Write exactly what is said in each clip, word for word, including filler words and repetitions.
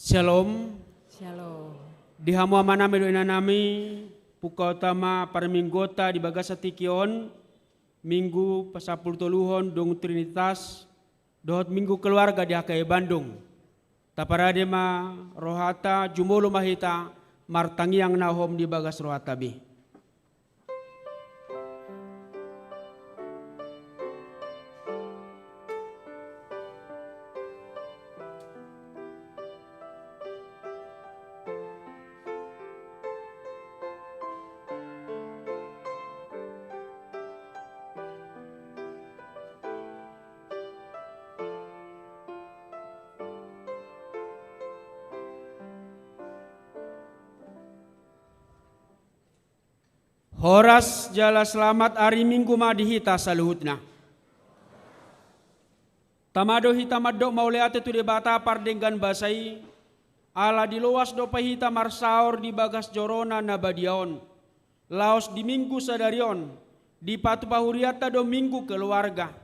Syalom. Syalom. Di hamu amanami dohot inanami, pungkaonta ma parmingguonta di bagasan tingki on, Minggu pasampulutoluhon dung Trinitas, dohot Minggu Keluarga di H K I Bandung. Taparade ma rohanta, jumolo ma hita martangiang na hohom di bagas rohanta be. Horas jala selamat ari Minggu ma di hita saluhutna. Tama do hita mandok mauliate tu Debata pardenggan basa i, ala diloas dope hita marsaor di bagas jorona na badia on. Laos di Minggu sadari on, dipatupa hurianta do Minggu Keluarga.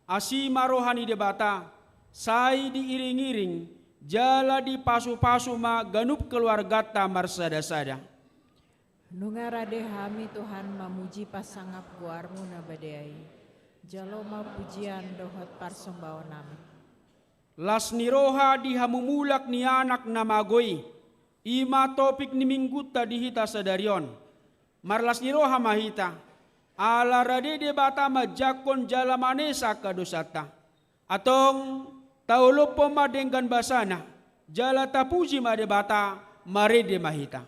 Asi ma roha ni Debata, sai diiring-iring, jala dipasupasu ma ganup keluarganta marsadasada. Nunga rade hami Tuhan mamuji pasangap goarmu na badia i. Jalo ma pujian dohot parsombaonnami. Las ni roha di hamumulak ni anak na mago i, i ma topik ni Minggunta di hita sadari on. Marlas ni roha ma hita, ala rade Debata manjangkon jala manesa angka dosanta. Antong taolophon ma denggan basana, jala tapuji ma Debata, marende ma hita.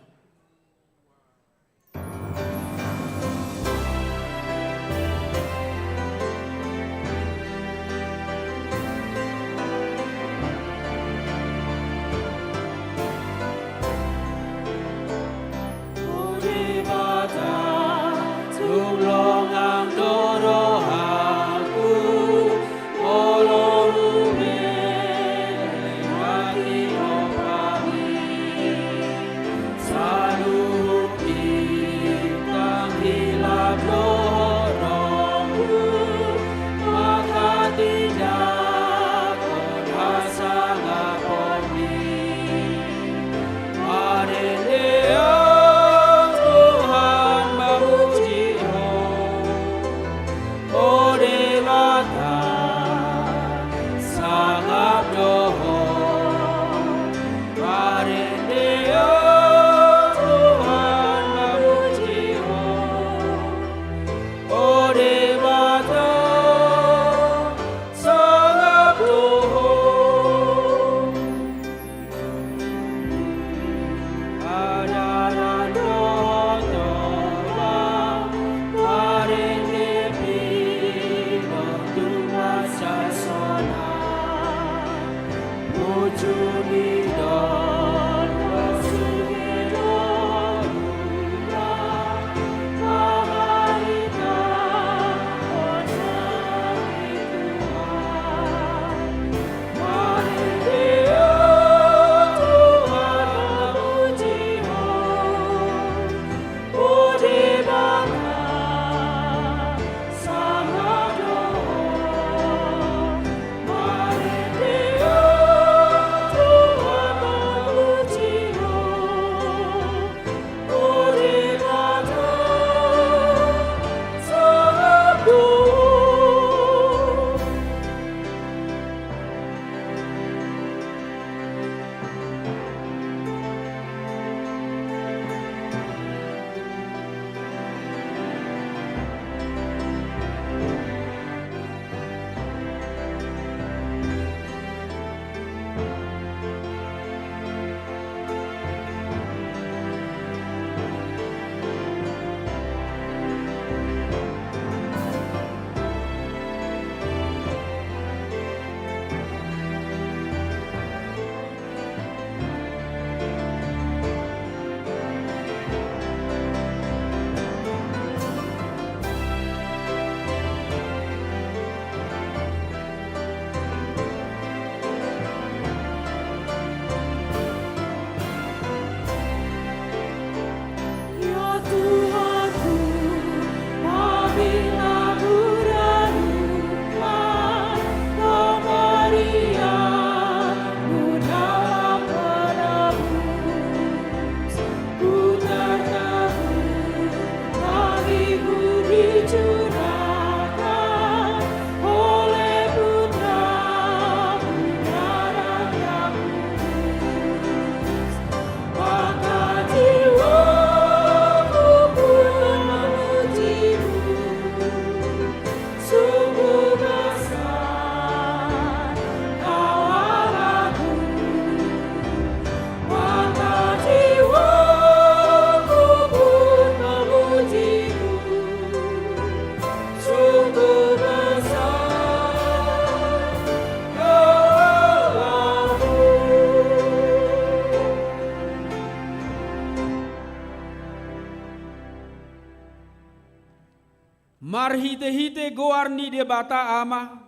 Marhitehite goar ni Debata Ama,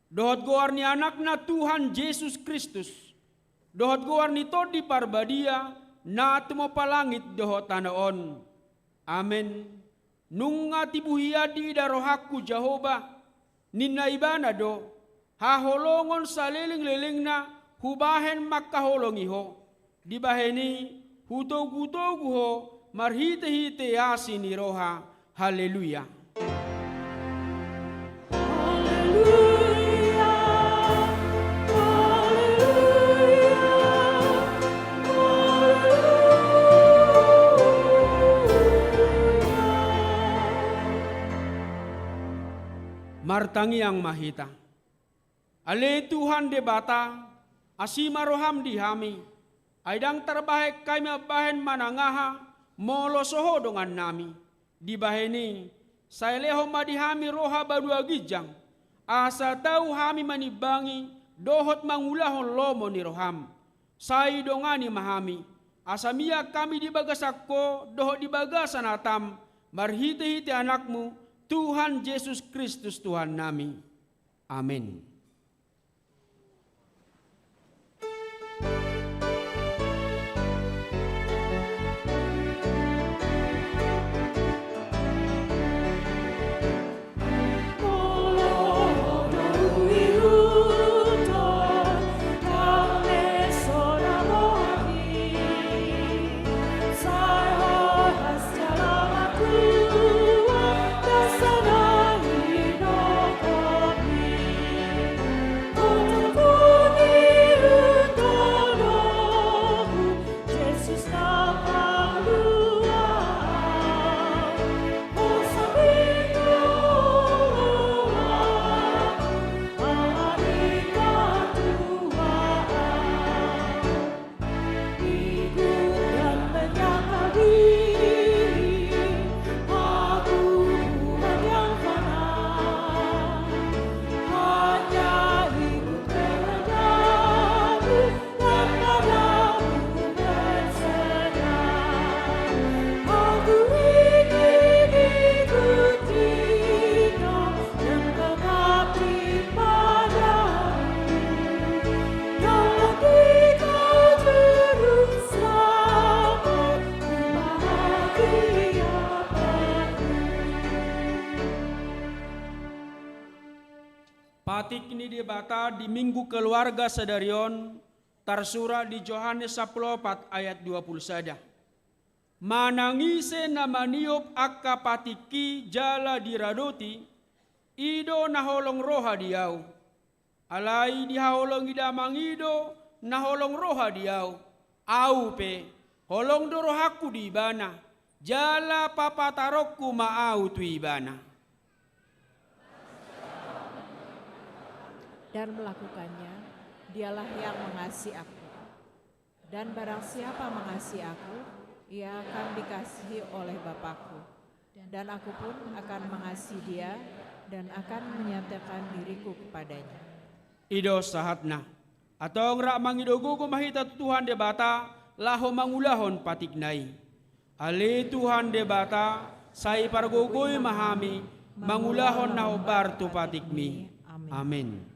dohot goar ni Anakna Tuhan Jesus Kristus, dohot goar ni Tondi Parbadia, na tumompa langit dohot tano on. Amen. Nunga tibu hian diida rohangku Jahowa, ninna Ibana do, haholongon salelenglelengna hubahen mangkaholongi ho. Dibahen i hutogutogu ho marhitehite asi ni roha. Haleluya. Haleluya, haleluya, haleluya. Martangiang ma hita. Ale Tuhan Debata, asi ma roham di hami, ai ndang tarbahen hami mambahen manang aha, molo so ho dongannami. Dibahen i, sai lehon ma di hami roha banua ginjang, asa tau hami manimbangi dohot mangulahon lomo ni roham. Sai dongani ma hami, asa mian hami di bagasan ho dohot di bagasan hatam, marhitehite Anakmu, Tuhan Jesus Kristus Tuhannami. Amen. Patik ni Debata di Minggu Keluarga sadari on tarsurat di Johannes sampulu opat ayat dua pulu sada. Manang ise na maniop angka patikki jala diradoti, i do na holong roha di ahu. Alai dihaholongi Damang i do na holong roha di ahu. Ahu pe, holong do rohangku di ibana, jala papataronku ma ahu tu ibana. Dan melakukannya, dialah yang mengasihi aku. Dan barang siapa mengasihi aku, ia akan dikasihi oleh Bapakku. Dan aku pun akan mengasihi dia dan akan menyatakan diriku kepadanya. I do sahatna. Antong rap mangido gogo ma hita tu Tuhan Debata, laho mangulahon patikna i. Ale Tuhan Debata, sai pargogoi ma hami, mangulahon na hombar tu patikmi. Amin. Amin.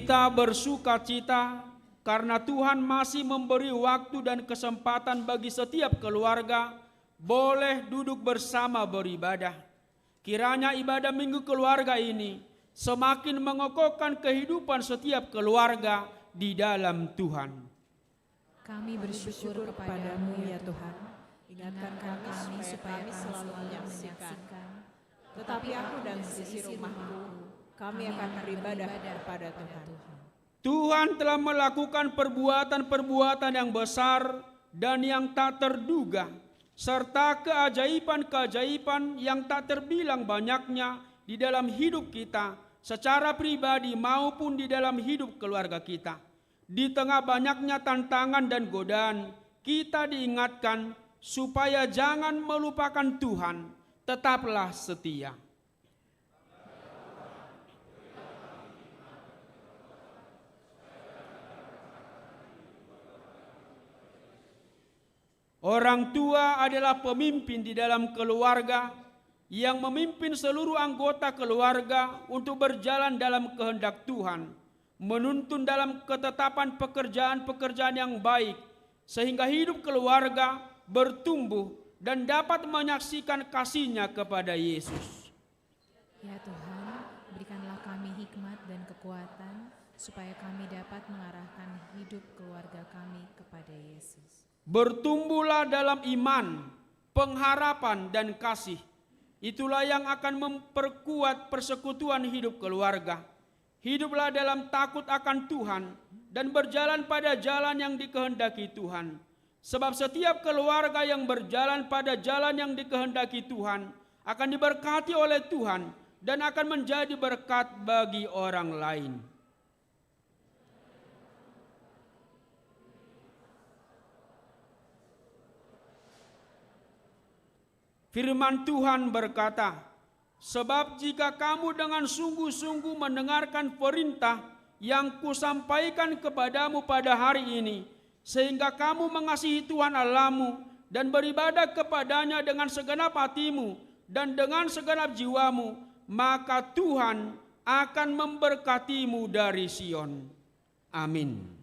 Ta bersukacita karena Tuhan masih memberi waktu dan kesempatan bagi setiap keluarga boleh duduk bersama beribadah. Kiranya ibadah Minggu Keluarga ini semakin mengokohkan kehidupan setiap keluarga di dalam Tuhan. Kami bersyukur kepada-Mu, ya Tuhan. Ingatkan kami supaya kami selalu menyaksikan. Tetapi aku dan seisi rumahku, kami akan beribadah kepada Tuhan. Tuhan telah melakukan perbuatan-perbuatan yang besar dan yang tak terduga, serta keajaiban-keajaiban yang tak terbilang banyaknya di dalam hidup kita secara pribadi maupun di dalam hidup keluarga kita. Di tengah banyaknya tantangan dan godaan, kita diingatkan supaya jangan melupakan Tuhan, tetaplah setia. Orang tua adalah pemimpin di dalam keluarga yang memimpin seluruh anggota keluarga untuk berjalan dalam kehendak Tuhan, menuntun dalam ketetapan pekerjaan-pekerjaan yang baik, sehingga hidup keluarga bertumbuh dan dapat menyaksikan kasihnya kepada Yesus. Ya Tuhan, berikanlah kami hikmat dan kekuatan, supaya kami dapat mengarahkan hidup keluarga kami kepada Yesus. Bertumbuhlah dalam iman, pengharapan, dan kasih. Itulah yang akan memperkuat persekutuan hidup keluarga. Hiduplah dalam takut akan Tuhan dan berjalan pada jalan yang dikehendaki Tuhan. Sebab setiap keluarga yang berjalan pada jalan yang dikehendaki Tuhan akan diberkati oleh Tuhan dan akan menjadi berkat bagi orang lain. Firman Tuhan berkata, "Sebab jika kamu dengan sungguh-sungguh mendengarkan perintah yang kusampaikan kepadamu pada hari ini, sehingga kamu mengasihi Tuhan Allahmu dan beribadah kepada-Nya dengan segenap hatimu dan dengan segenap jiwamu, maka Tuhan akan memberkatimu dari Sion." Amin.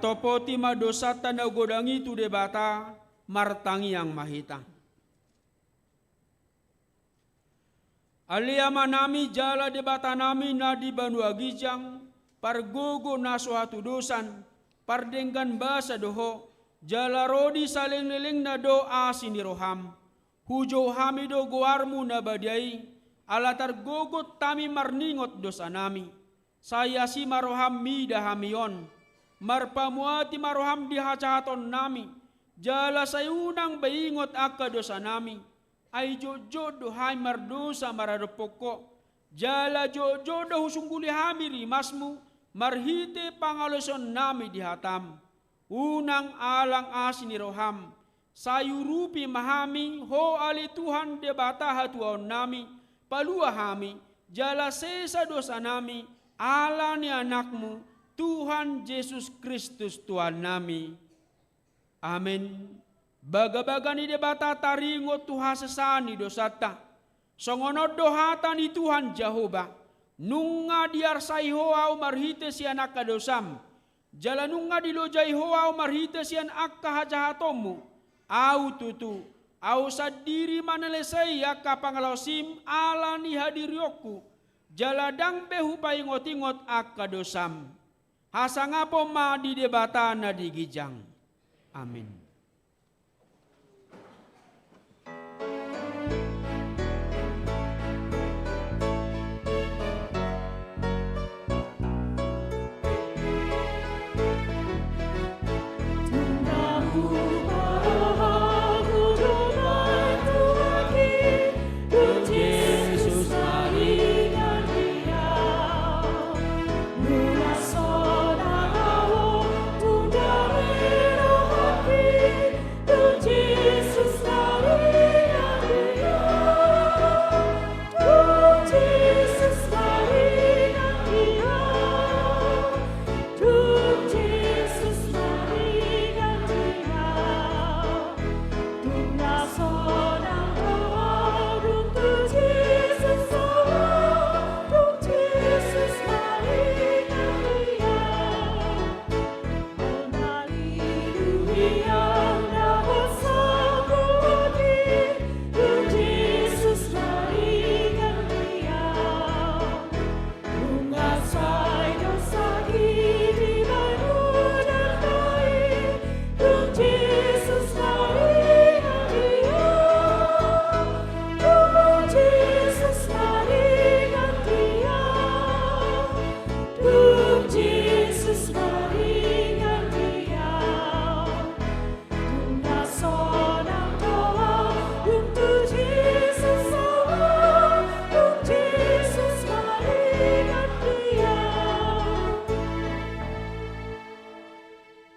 Topoti ma dosanta na godang i tu Debata, martangiang ma hita. Ale Amanami jala Debatanami na di banua ginjang, pargogo na so hatudosan, pardenggan basa do Ho, jala ro di salelenglelengna do asi ni roham. Hujou hami do goarMu na badia i, ala targogot hami marningot dosanami. Sai asi ma roham mida hami on, marpamuati ma roham di hajahatonnami, jala sai unang be ingot angka dosanami, ai jotjot do hami mardosa maradophon Ho, jala jotjot do husungguli hami rimasMu, marhite pangalaosionnami di hataM. Unang alang asi ni roham, sai urupi ma hami Ho ale Tuhan Debata hatuaonnami, palua hami, jala sesa dosanami, ala ni AnakMu, Tuhan Jesus Kristus Tuhannami. Amen. Bagabaga ni Debata taringot tu hasesaan ni dosanta. Songon on do hata ni Tuhan Jahowa, nunga diarsai Ho ahu marhite sian angka dosam, jala nunga dilojai Ho ahu marhite sian angka hajahatonmu. Ahu tutu, ahu sandiri manalesei angka pangalaosim ala ni hadirionku, jala ndang be hupaingotingot angka dosam. Hasangapon ma di Debata na di ginjang. Amin.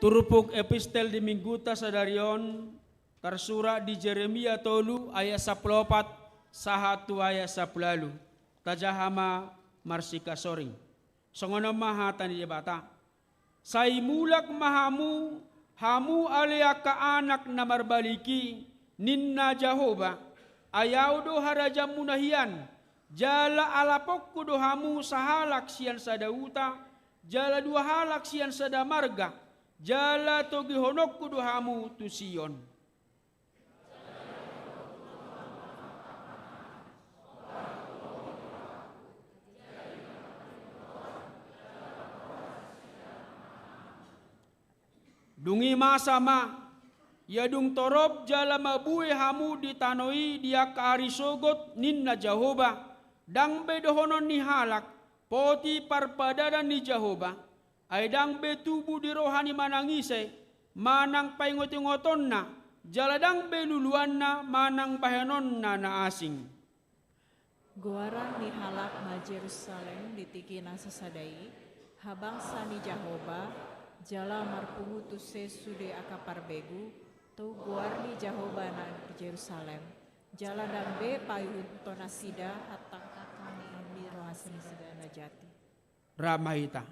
Turpuk epistel di minggunta sadari on tarsurat di Jeremia tolu ayat sampulu opat sahat tu ayat sampulu ualu. Tajaha ma marsikasoring. Songon on ma hata ni Debata. Sai mulak ma hamu, hamu ale angka anak na marbalik i, ninna Jahowa, ai Ahu do harajaonmuna hian, jala alaponku do hamu sahalak sian sada huta, jala dua halak sian sada marga, jala togihononku do hamu tu Sion. Dung i masa ma, ia dung torop jala mabue hamu di tano i di angka ari sogot, ninna Jahowa, ndang be dohonon ni halak, poti parpadanan ni Jahowa, ai ndang be tubu di roha ni manang ise, manang paingotingotonna, jala ndang be luluanna manang bahenonna na asing. Goaran ni halak na Jerusalem di tingki na sasada i, habangsa ni Jahowa, jala marpungu tu se sude angka parbegu, tu goar ni Jahowa na di Jerusalem, jala ndang be paihuthon nasida hatangkangkang ni roha ni nasida na jati. Rap ma hita.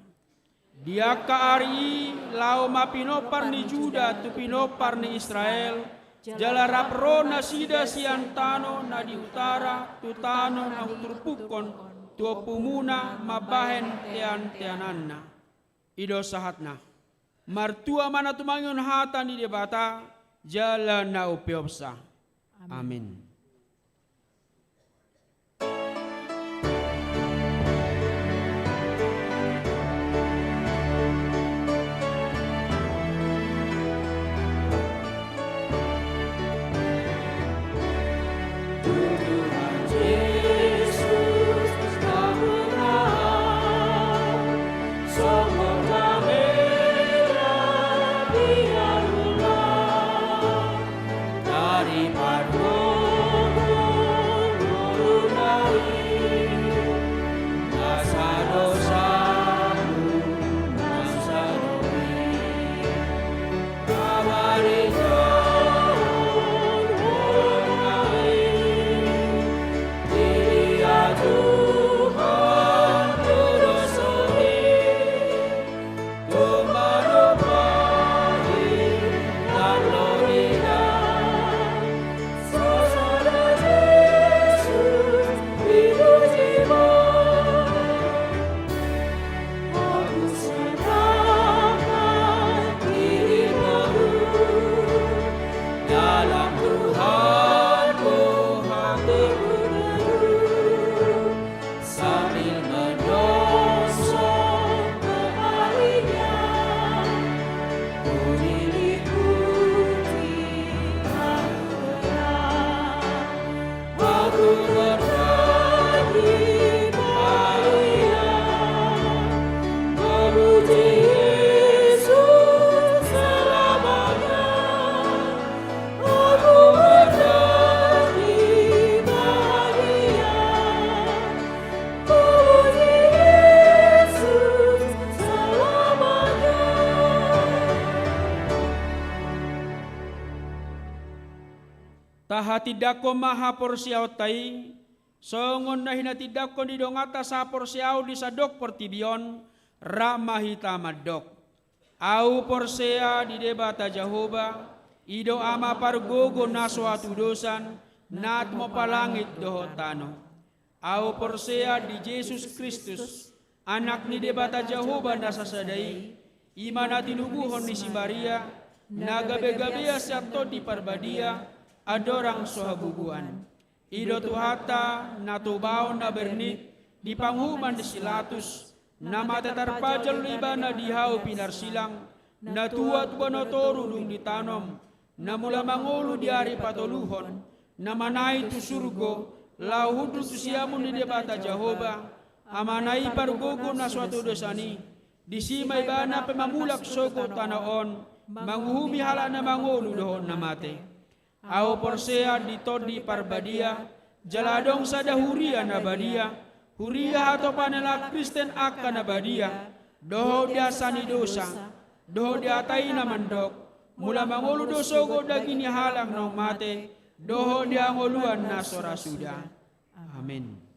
Di angka ari i laho ma pinompar ni Juda tu pinompar ni Israel, jala rap ro nasida sian tano na di utara tu tano na huturpukkon tu ompumuna mambahen teanteananna. I do sahatna. Martua ma na tumangihon hata ni Debata jala na umpeopsa. Amin. Amin. Tahatindangkon ma haporseaonta i, songon na hinatindangkon ni donganta sahaporseaon di sandok portibi on, rap ma hita mandok. Ahu porsea di Debata Jahowa, i do Ama pargogo na so hatudosan, na tumompa langit dohot tano. Ahu porsea di Jesus Kristus, Anak ni Debata Jahowa na sasada i, i ma na tinubuhon ni si Maria, na gabegabean sian Tondi Parbadia, andorang so habubuhan. I do Tuhanta, na tobaon na bernit, di panguhuman ni si Pilatus, na mate tarpajal do Ibana di hau pinarsilang, na tua tu banua toru dung ditanom, na mula mangolu di ari patoluhon, na manaek tu surgo, laho hundul tu siamun ni Debata Jahowa, Amana i pargogo na so hatudosan i, disi ma Ibana pe mamulak sogot tano on, manguhumi halak na mangolu dohot na mate. Ahu porsea di Tondi Parbadia, jala adong sada huria na badia, huria hatopan ni halak Kristen angka na badia, dohot di hasa ni dosa, dohot di hata i na mandok, mula mangolu do sogot daging ni halak naung mate, dohot di hangoluan na so ra suda. Amen.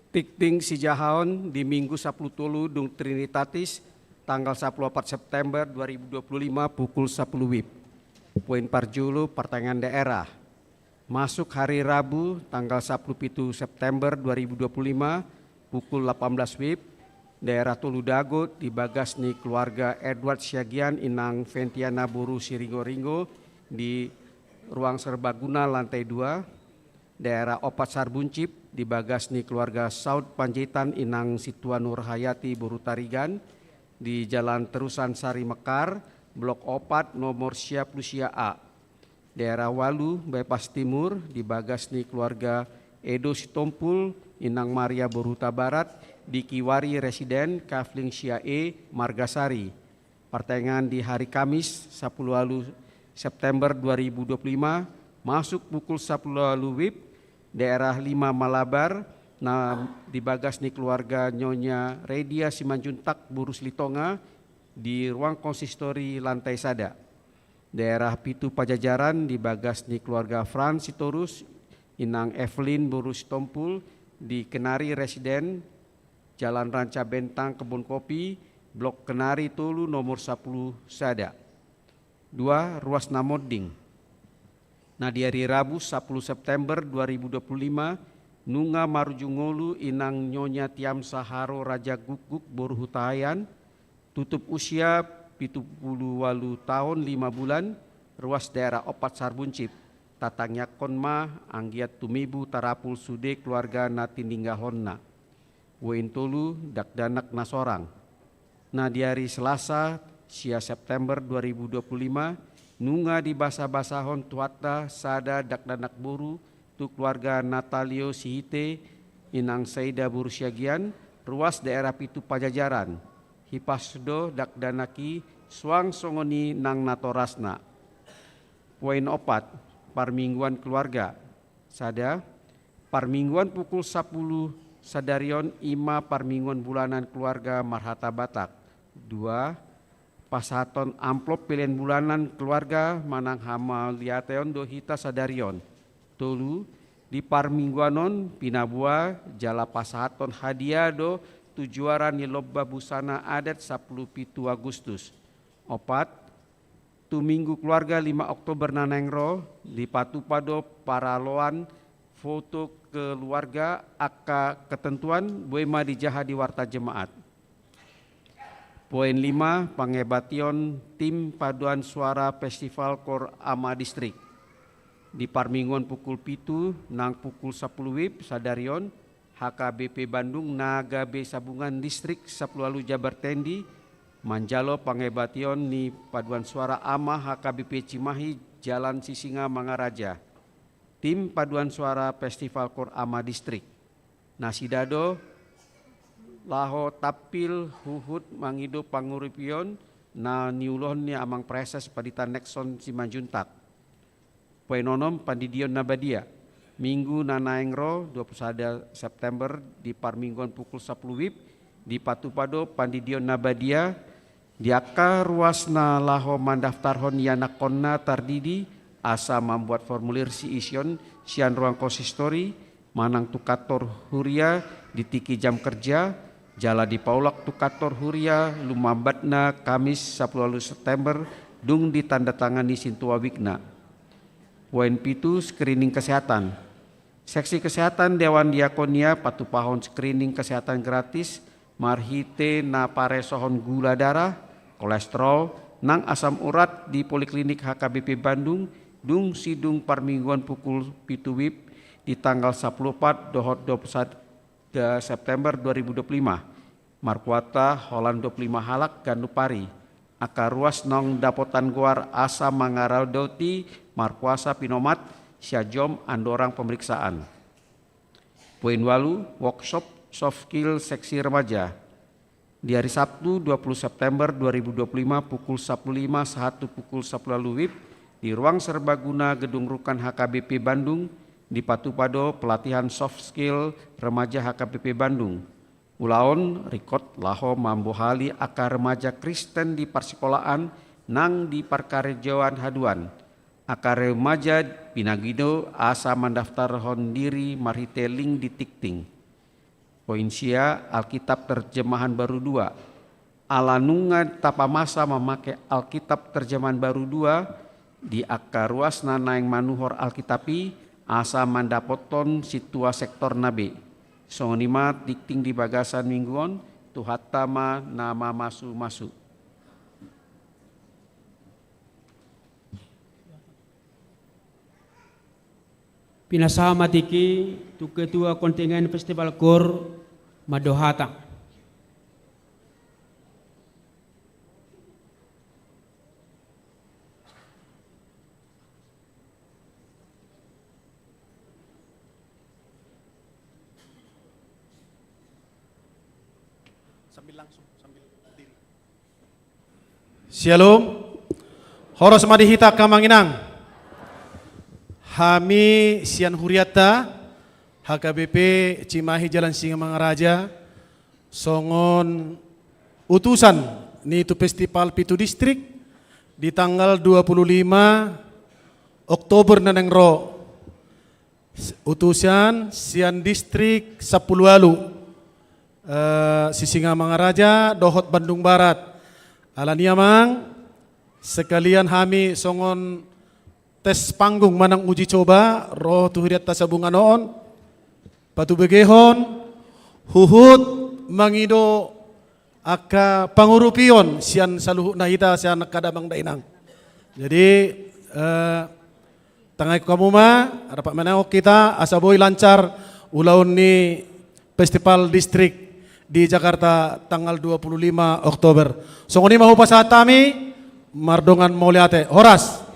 Tingting sijahaon di Minggu sapuluh tolu dung Trinitatis, tanggal sapuluh opat September dua ribu dua puluh lima, pukul sapuluh wib. Poin parjolo, partangiangan daerah. Masuk hari Rabu, tanggal sapuluh pitu September dua ribu dua puluh lima, pukul delapan belas wib, daerah Tolu Dago di bagas ni keluarga Edward Siagian inang Ventiana boru Siringoringo di ruang serbaguna lantai dua, daerah Opat Sarbuncip di bagas ni keluarga Saud Panjaitan inang Situa Nurhayati boru Tarigan di Jalan Terusan Sari Mekar, blok opat, nomor sia puluh sia A. Daerah Walu, Bypass Timur, di bagas ni keluarga Edo Sitompul, inang Maria boru Hutabarat, di Kiwari Residen, Kafling sia E, Margasari. Partangiangan di hari Kamis, sapuluh walu September dua ribu dua puluh lima, masuk pukul sapuluh walu wib, daerah lima Malabar, na di bagas ni keluarga Nyonya Redia Simanjuntak boru Silitonga di ruang konsistori lantai sada. Daerah pitu Pajajaran di bagas ni keluarga Frans Sitorus, inang Evelyn boru Sitompul di Kenari Residen, Jalan Ranca Bentang Kebun Kopi, blok Kenari tolu, nomor sapuluh sada. Dua, ruas na monding. Na di ari Rabu sapuluh September dua ribu dua puluh lima, nunga marujung ngolu inang Nyonya Tiam Saharo Raja Gukguk boru Hutahaean, tutup usia pitu puluh walu taon lima bulan, ruas daerah Opat Sarbuncip. Tatangiangkon ma anggiat tumibu tarapul sude keluarga na tininggalhonna. Poin tolu, dakdanak na sorang. Na di ari Selasa, sia September dua ribu dua puluh lima, nunga dibasabasahon Tuhanta sada dakdanak boru tu keluarga Natalio Sihite, inang Saida boru Siagian, ruas daerah pitu Pajajaran. Hipas do dakdanak i, suang songon i nang natorasna. Poin opat, parmingguan keluarga. Sada, parmingguan pukul sapuluh sadarion i ma parmingguan bulanan keluarga marhata Batak. Dua, pasahathon amplop pelean bulanan keluarga manang hamauliateon do hita sadarion. Tolu, di parmingguan on pinaboa jala pasahathon hadia do tu juara ni lomba busana adat sapuluh pitu Agustus. Opat, tu Minggu Keluarga lima Oktober na naeng ro, dipatupa do paraloan foto keluarga, angka ketentuan boi ma dijaha di warta jemaat. Poin lima, pangebation tim paduan suara Festival Koor Ama Distrik. Di parmingguan pukul pitu nang pukul sapuluh wib sadarion, H K B P Bandung na gabe sabungan distrik sapuluh walu Jabar Tendi manjalo pangebation ni paduan suara ama H K B P Cimahi, Jalan Sisinga Mangaraja. Tim paduan suara Festival Koor Ama Distrik. Nasida do laho tampil huhut mangido panguripion na niulahon ni Amang Praeses Pandita Nexon Simanjuntak. Poin onom, pandidion na badia. Minggu na naeng ro, dua puluh sada September, di parmingguan pukul sapuluh wib, dipatupa do pandidion na badia di angka ruas na laho mandaftarhon ianakkonna tardidi, asa mambuat formulir siision sian ruang konsistori, manang tu kantor huria di tingki jam kerja, jala dipaulak tu kantor huria lumambatna Kamis sapuluh walu September, dung ditandatangani sintua wikna. Poin pitu, screening kesehatan. Seksi kesehatan Dewan Diakonia patupahon screening kesehatan gratis marhite na paresohon gula darah, kolesterol, nang asam urat di Poliklinik H K B P Bandung, dung sidung parmingguan pukul pitu wib di tanggal sapuluh opat dohot dua puluh sada September dua ribu dua puluh lima. Markuota holan dua puluh lima halak ganup ari. Angka ruas naung dapotan goar asa mangaradoti markuasa pinomat siajom andorang pemeriksaan. Poin walu, workshop soft skill seksi remaja. Di hari Sabtu, dua puluh September dua ribu dua puluh lima, pukul sapuluh lima sahat tu pukul sapuluh walu wib, di ruang serbaguna Gedung Rukan H K B P Bandung, dipatupa do pelatihan soft skill remaja H K B P Bandung. Ulaon ringkot laho mambohali angka remaja Kristen di parsikolaan nang di parkarejoan haduan. Angka remaja pinangido asa mandaftarhon diri marhite link di tingting. Poin sia, Alkitab Terjemahan Baru dua. Ala nunga tapamasa mamake Alkitab Terjemahan Baru dua di angka ruasna naeng manuhor Alkitab i, asa mandapothon sintua sektorna be. Songon i ma tingting di bagasan minggu on, Tuhanta ma na mamasumasu. Pinasahat ma tingki tu ketua kontingen Festival Gor mandok hata. Sambil langsung, sambil berdiri. Syalom. Horas ma di hita angka amang inang. Hami sian hurianta H K B P Cimahi Jalan Singamangaraja, songon utusan ni tu Festival Pitu Distrik di tanggal dua puluh lima Oktober na naeng ro. Utusan sian distrik sampulu ualu, eh, Sisingamangaraja dohot Bandung Barat. Alani i amang, sekalian hami songon tes panggung manang uji coba ro tu hurianta sabungan on, patubegehon huhut mangido angka pangurupion sian saluhutna hita, sian angka damang dainang. Jadi, eh, tangiangkon hamu ma, rap manangiangkon hita asa boi lancar ulaon ni Festival Distrik di Jakarta tanggal dua puluh lima Oktober. Songon i ma hupasahat hami, mardongan mauliate. Horas.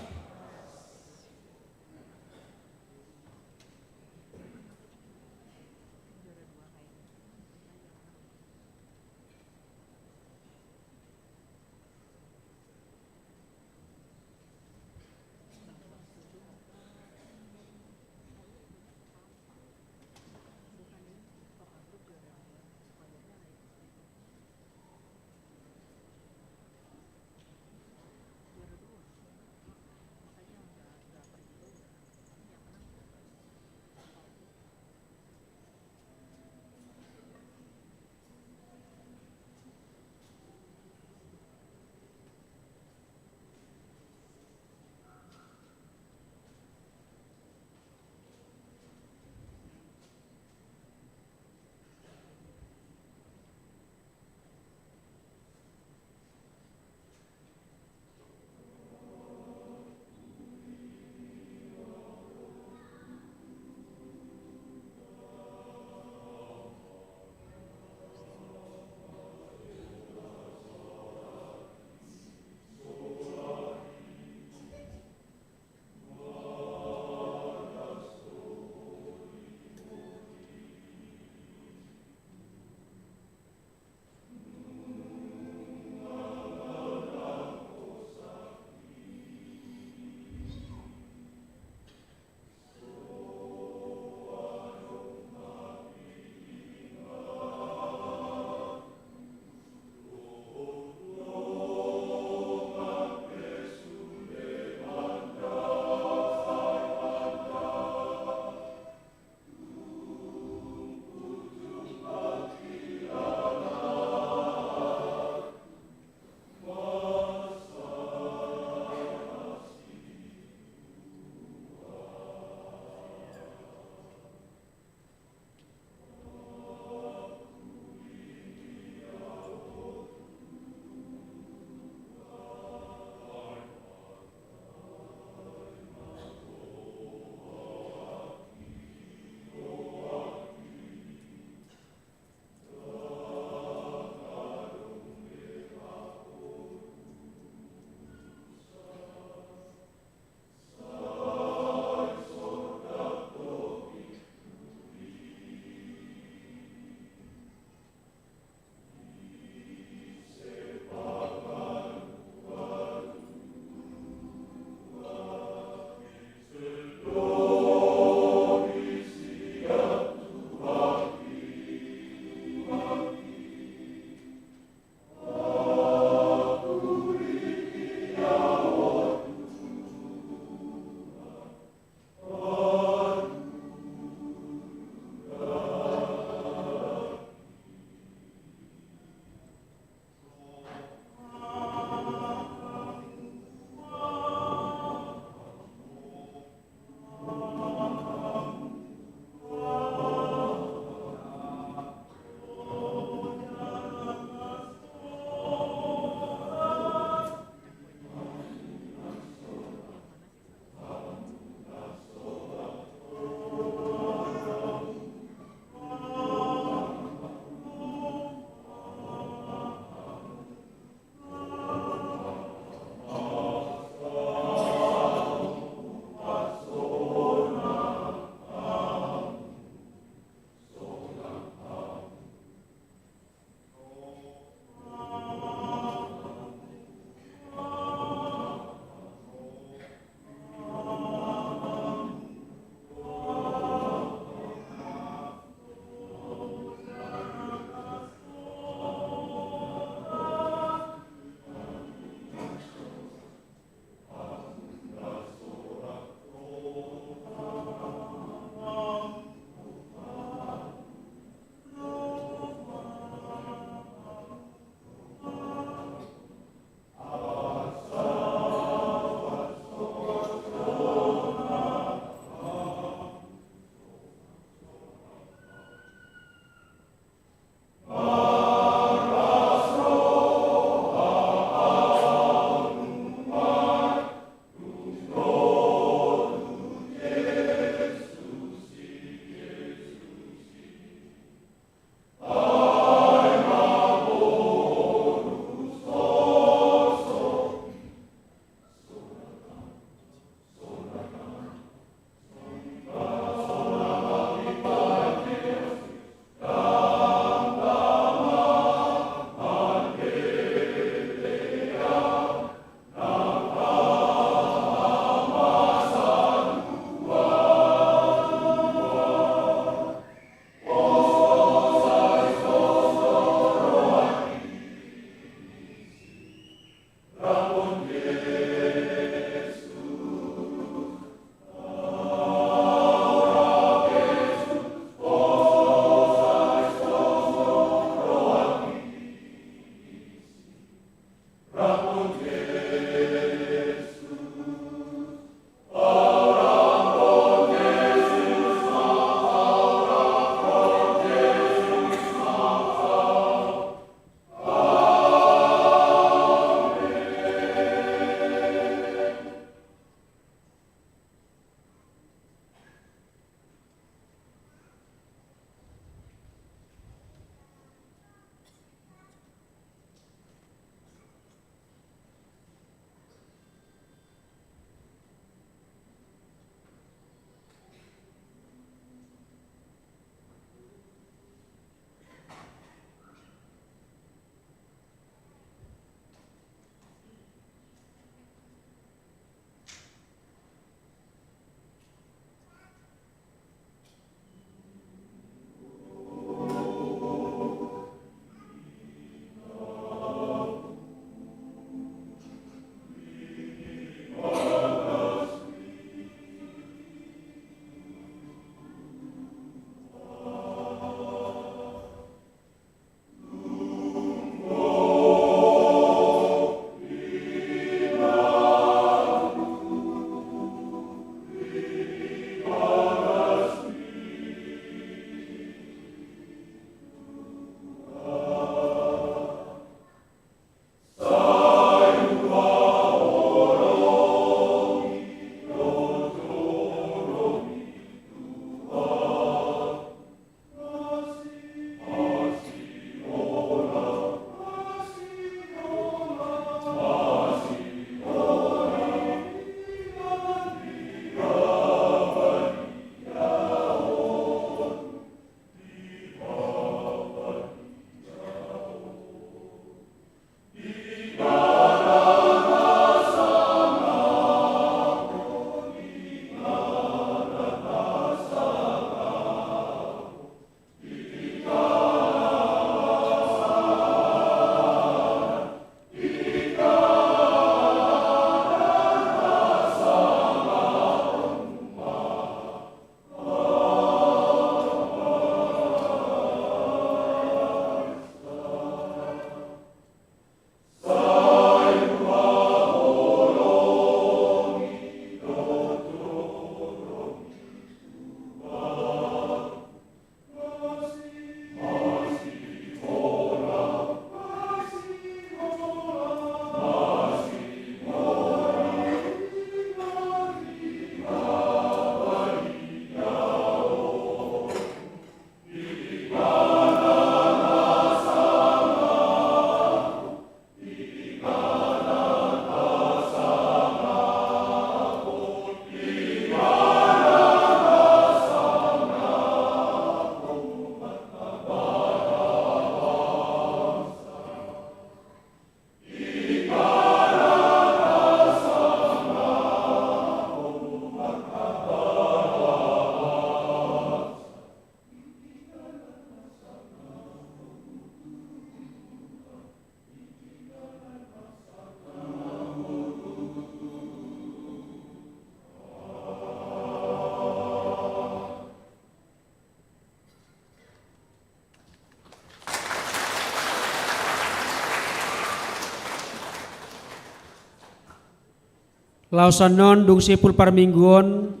Laos annon dung simpul parmingguon,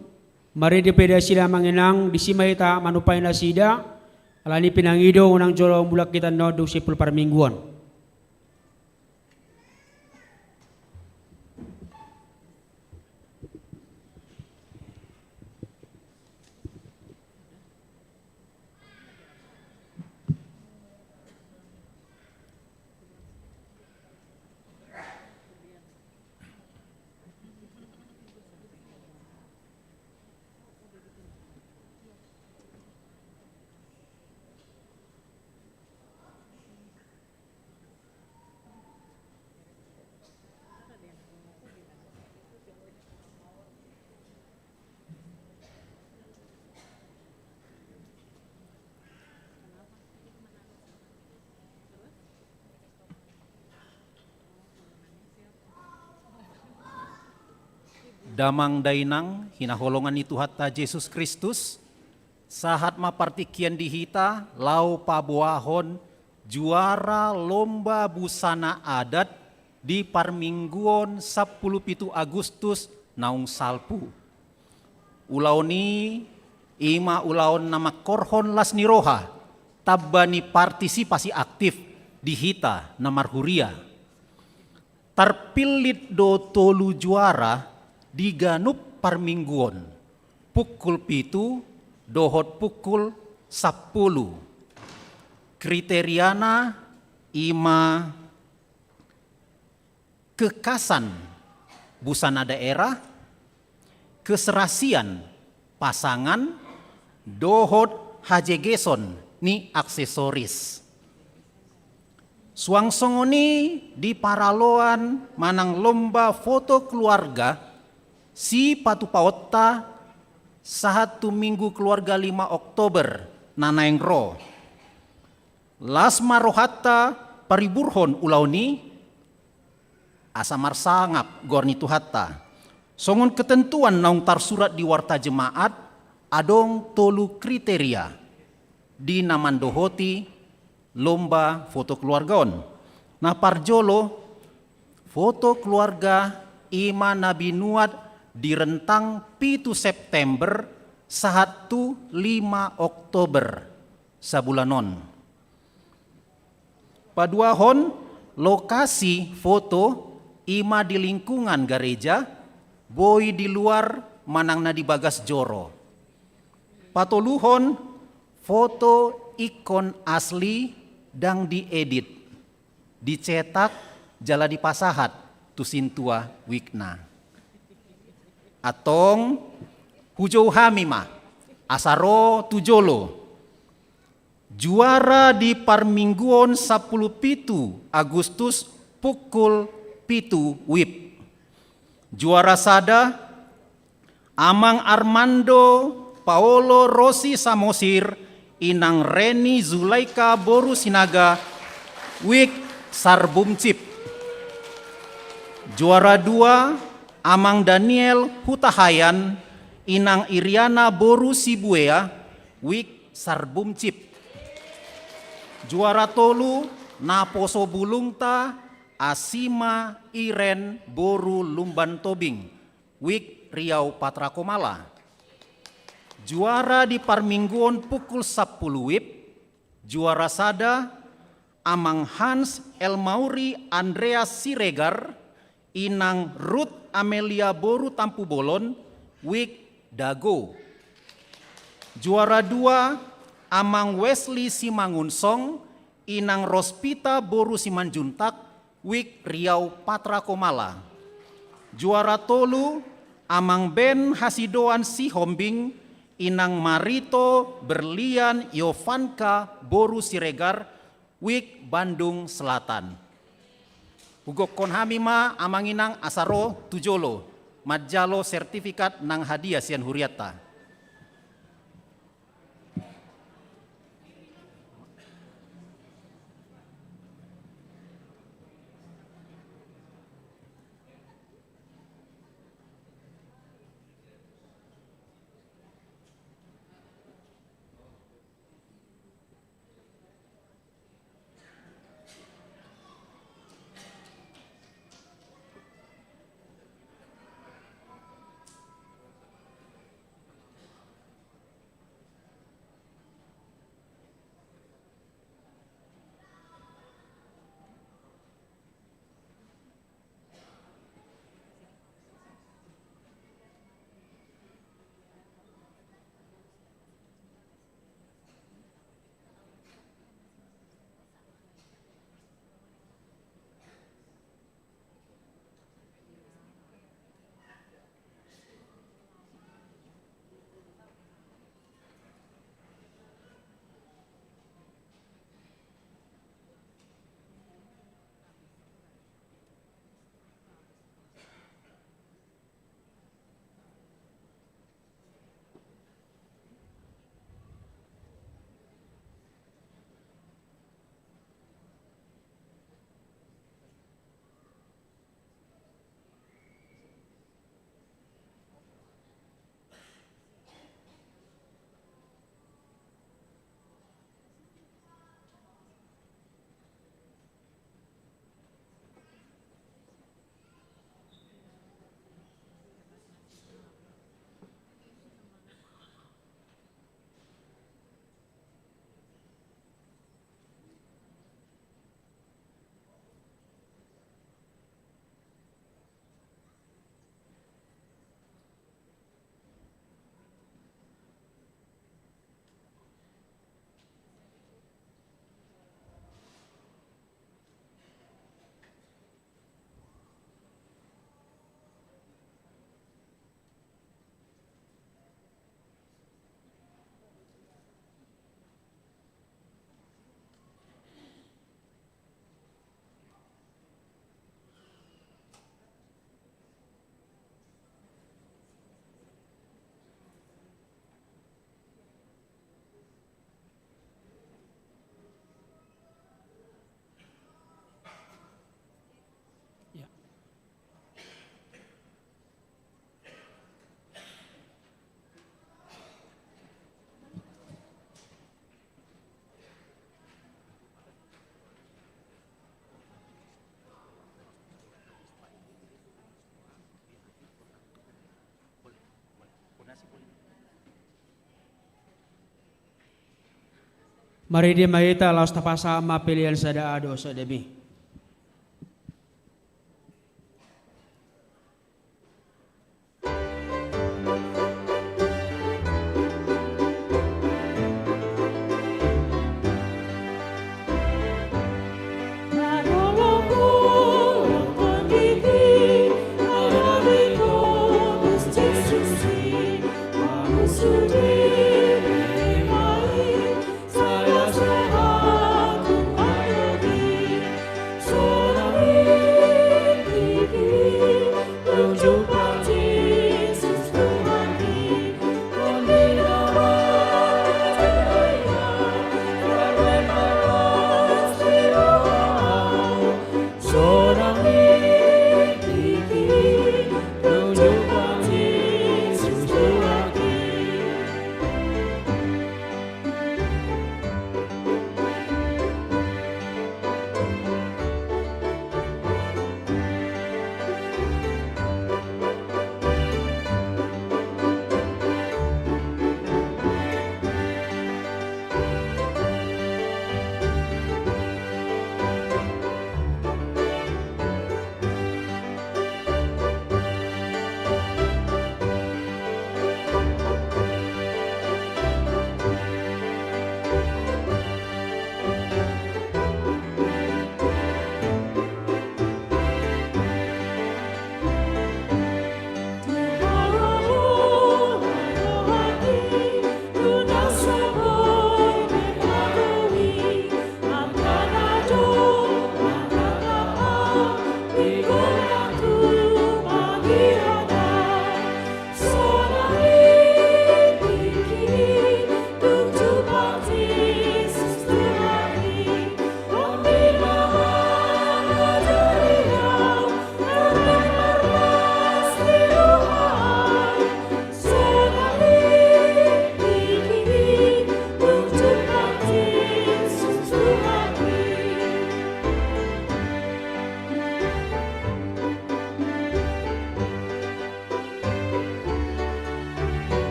marende pe nasida amang inang, disi ma hita manumpahi nasida, alani pinangido unang jolo mulak hita annon dung simpul parmingguon. Damang dainang hinaholongan ni Tuhanta Jesus Kristus, sahat ma partingkian di hita laho paboahon juara lomba busana adat di parmingguon sampulu pitu Agustus naung salpu. Ulaon i, i ma ulaon na mangkorhon las ni roha, tamba ni partisipasi aktif di hita na marhuria. Tarpillit do tolu juara di ganup parmingguon, pukul pitu dohot pukul sampulu. Kriteriana i ma kekhasan busana daerah, keserasian pasangan, dohot hajegeson ni aksesoris. Suang songon i di paraloan manang lomba foto keluarga sipatupaonta sahat tu Minggu Keluarga lima Oktober na naeng ro. Las ma rohanta pariburhon ulaon i, asa marsangap goar ni Tuhanta. Songon ketentuan naung tarsurat di Warta Jemaat, adong tolu kriteria di na mandohoti lomba foto keluarga on. Na parjolo, foto keluarga i ma na binuat di rentang pitu September sahat tu lima Oktober sabulan on. Paduahon, lokasi foto i ma di lingkungan gareja, boi di luar manang na di bagas joro. Patoluhon, foto ingkon asli, ndang diedit, dicetak jala dipasahat tu sintua wijk na. Antong, hujou hami ma, asa ro tu jolo. Juara di parmingguon sampulu pitu Agustus pukul pitu wib. Juara sada, Amang Armando Paolo Rosi Samosir, Inang Reni Zulaika boru Sinaga, wijk Sarbumcip. Juara dua, Amang Daniel Hutahayan, Inang Iriana boru Sibuea, wijk Sarbumcip. Juara tolu, naposo bulungta, Asima Iren boru Lumban Tobing, wijk Riau Patra Komala. Juara di parmingguon pukul sampulu wib, juara sada, Amang Hans Elmauri Andreas Siregar, Inang Ruth Amelia boru Tampubolon, wijk Dago. Juara dua, Amang Wesley Simangunsong, Inang Rospita boru Simanjuntak, wijk Riau Patra Komala. Juara tolu, Amang Ben Hasidoan Sihombing, Inang Marito Berlian Yovanka boru Siregar, wijk Bandung Selatan. Hugokkon hami ma amang inang asa ro tu jolo manjalo sertifikat nang hadiah sian hurianta. Marende ma hita laos tapasahat ma pelean sada A dohot sada B.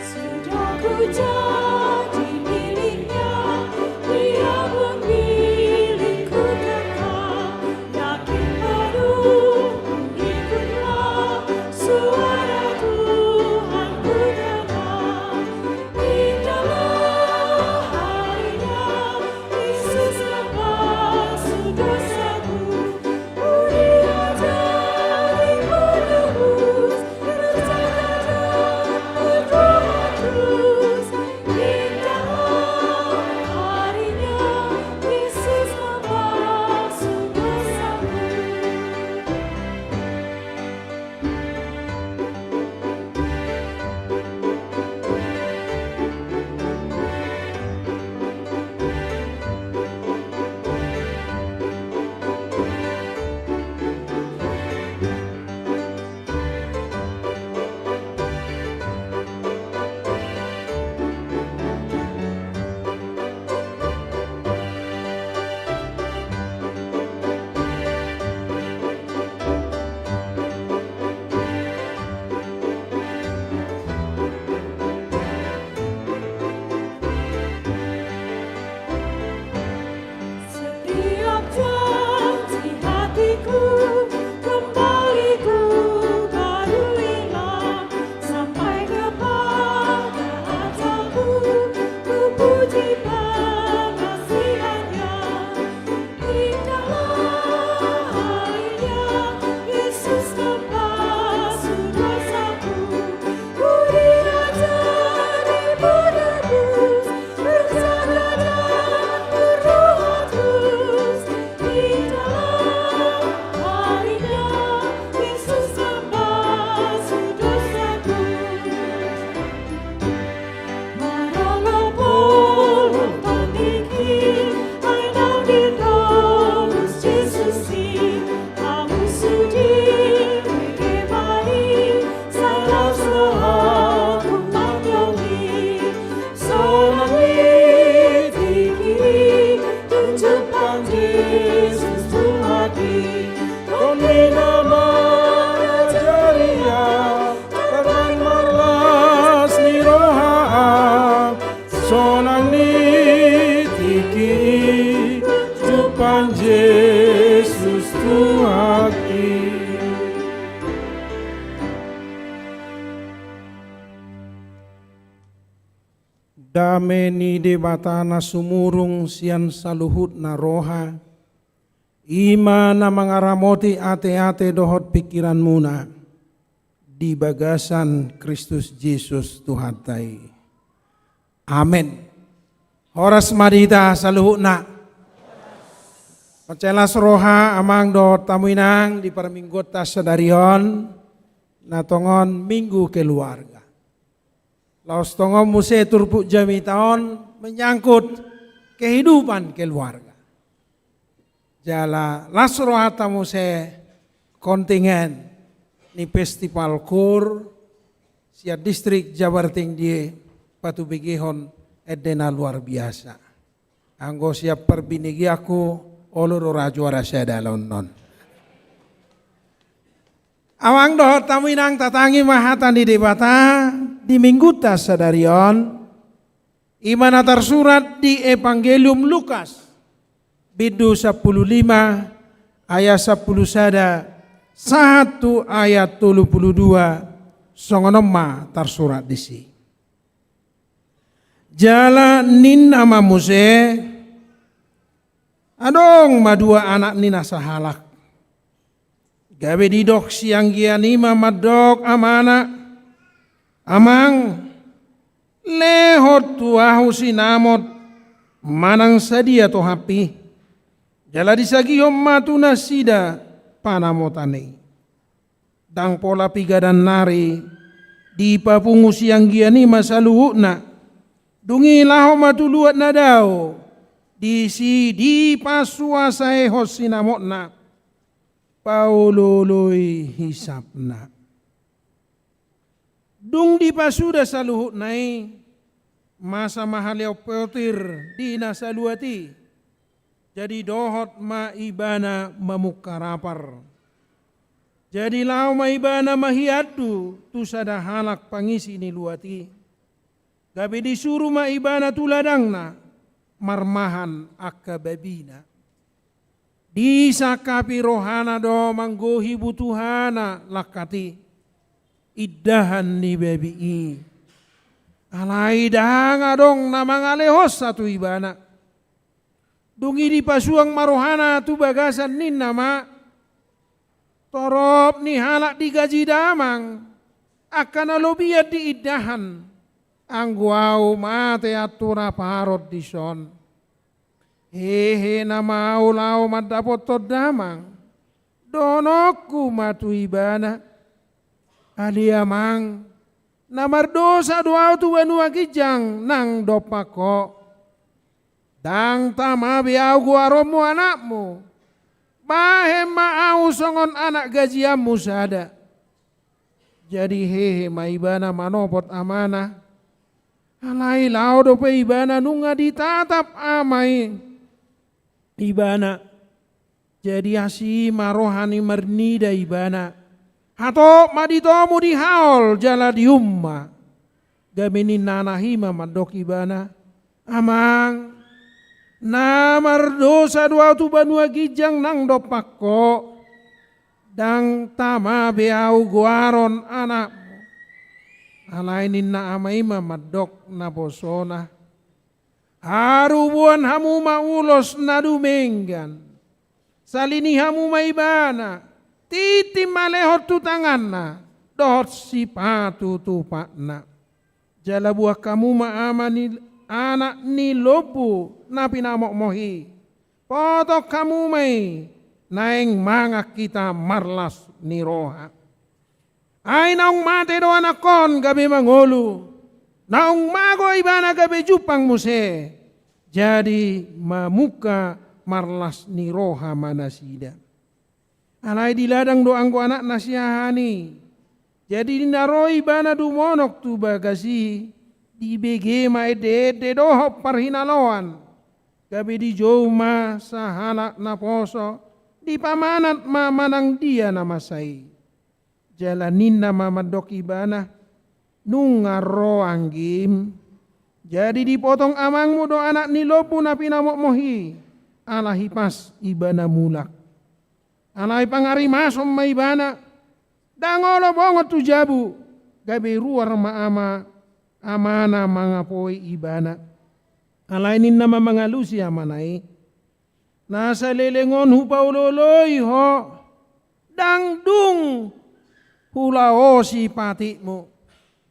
Sudah ku jadi miliknya, dia pun milikku kekal. Yakin penuh ikutlah suara Tuhan ku dengar. Indahlah harinya, Yesus lepas dosaku. Ku diajari menebus, berjalan dan berdoa terus. Jesus Tuhanki, Ho ma na mangajaria, tarbaen marlas ni roha, sonang ni tingki i, jumpang Jesus Tuhanki. Dame ni Debata na sumurung sian saluhutna roha, i ma na mangaramoti ateate dohot pingkiranmuna di bagasan Kristus Jesus Tuhanta i. Amen. Horas ma di hita saluhutna. Mansai las roha amang dohot hamu inang di parmingguonta sadari on, na tongon Minggu Keluarga. Laos tongon muse turpuk jamita on menyangkut kehidupan keluarga. Jala las rohanta muse kontingen ni Festival Kur sian distrik Jabartengdie patubegehon ende na luar biasa. Anggo sian parbinegeanku, olo do ra juara sada alai on. Amang dohot hamu inang, tatangi ma hata ni Debata di minggunta sadari on, i ma na tarsurat di Evangelium Lukas, bindu sampulu lima, ayat sampulu sada, sahat tu ayat tolu pulu dua, songon on ma tarsurat disi. Jala ninna ma muse, adong ma dua anak ni na sahalak. Gabe didok sianggian i ma mandok amana, Amang, lehon tu ahu sinamot manang sadia tohap i. Jala disagihon ma tu nasida panamotan i. Ndang pola piga nari, dipapungu sianggian i ma saluhutna. Dung i laho ma tu luat na dao, disi dipasuasaehon sinamotna, paolooloi hisapna. Dung dipasuda saluhutna i, masa ma haleon potir di na saluat i. Jadi dohot ma ibana mamungka rapar. Jadi laho ma ibana manghiandu tu sada halak pangisi ni luat i. Gabe disuru ma ibana tu ladangna marmahan angka babina. Disangkapi rohana do manggohi butuhana langkat i, indahan ni babi i. Alai ndang adong na mangalehonsa tu ibana. Dung i dipasuang ma rohana tu bagasan ninna ma, torop ni halak digaji damang, angka na lobian di indahan, anggo ahu mate antu rap haron dison. Hehe nama ahu laho mandapothon damang, dohononku ma tu ibana, ale amang, na mardosa do ahu tu banua ginjang nang dompak ho. Ndang tama be ahu goaronmu anakmu. Bahen ma ahu songon anak gajianmu sada. Jadi hehe ma ibana manopot amana. Alai laho dope ibana nunga ditatap ama i ibana. Jadi asi ma roha ni marnida ibana. Hatop ma ditomu dihaol jala diumma. Gabe ninna anak i ma mandok ibana, amang, na mardosa do ahu tu banua ginjang nang dompak ho. Ndang tama be ahu goaron anakmu. Alai ninna ama i ma mandok naposona. Harubuan hamu ma ulos na dumenggan. Salini hamu ma ibana, tintin ma lehon tu tanganna, dohot sipatu tu patna. Jala buan hamu ma ama ni anak ni lombu na pinamokmok i. Potong hamu ma i, naeng mangan hita marlas ni roha. Ai naung mate do anak on gabe mangolu. Naung mago ibana gabe jumpang muse. Jadi mamungka marlas ni roha ma nasida. Alai di ladang do anggo anakna siahaan i. Jadi di na ro ibana dumonok tu bagas i, dibege ma ende-ende dohot parhinaloan. Gabe dijou ma sahalak naposo, dipamanat ma manang dia na masa i. Jala ninna ma mandok ibana, nunga ro anggim. Jadi dipotong amangmu do anak ni lombu na pinamotmo i, ala hipas ibana mulak. Alai pangarimason ma ibana, ndang olo bongot tu jabu, gabe ruar ma ama, amana mangapoi ibana. Alai ninna ma mangalusi amana i, na saleleng on hupaolooloi ho, ndang dung hulaosi patikmu,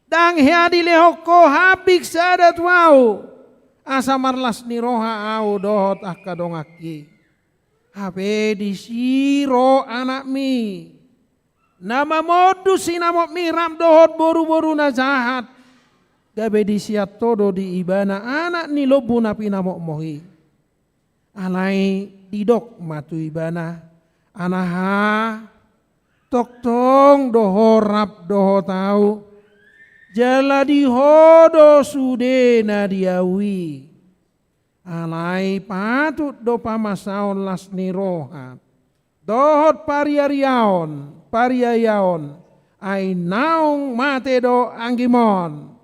ndang hea dilehon ho hambing sada tu ahu, asa marlas ni roha ahu dohot angka donganki. Hape disi ro anakmi, na mamondut sinamotmi rap dohot boruboru na jahat, gabe disiat ho do di ibana anak ni lombu na pinamotmo i. Alai didok ma tu ibana, anaha, tongtong do ho rap dohot ahu, jala di ho do sude na di ahu i. Alai patut do pamasaon las ni roha dohot pariariaon, pariayaon, ai naung mate do anggimon,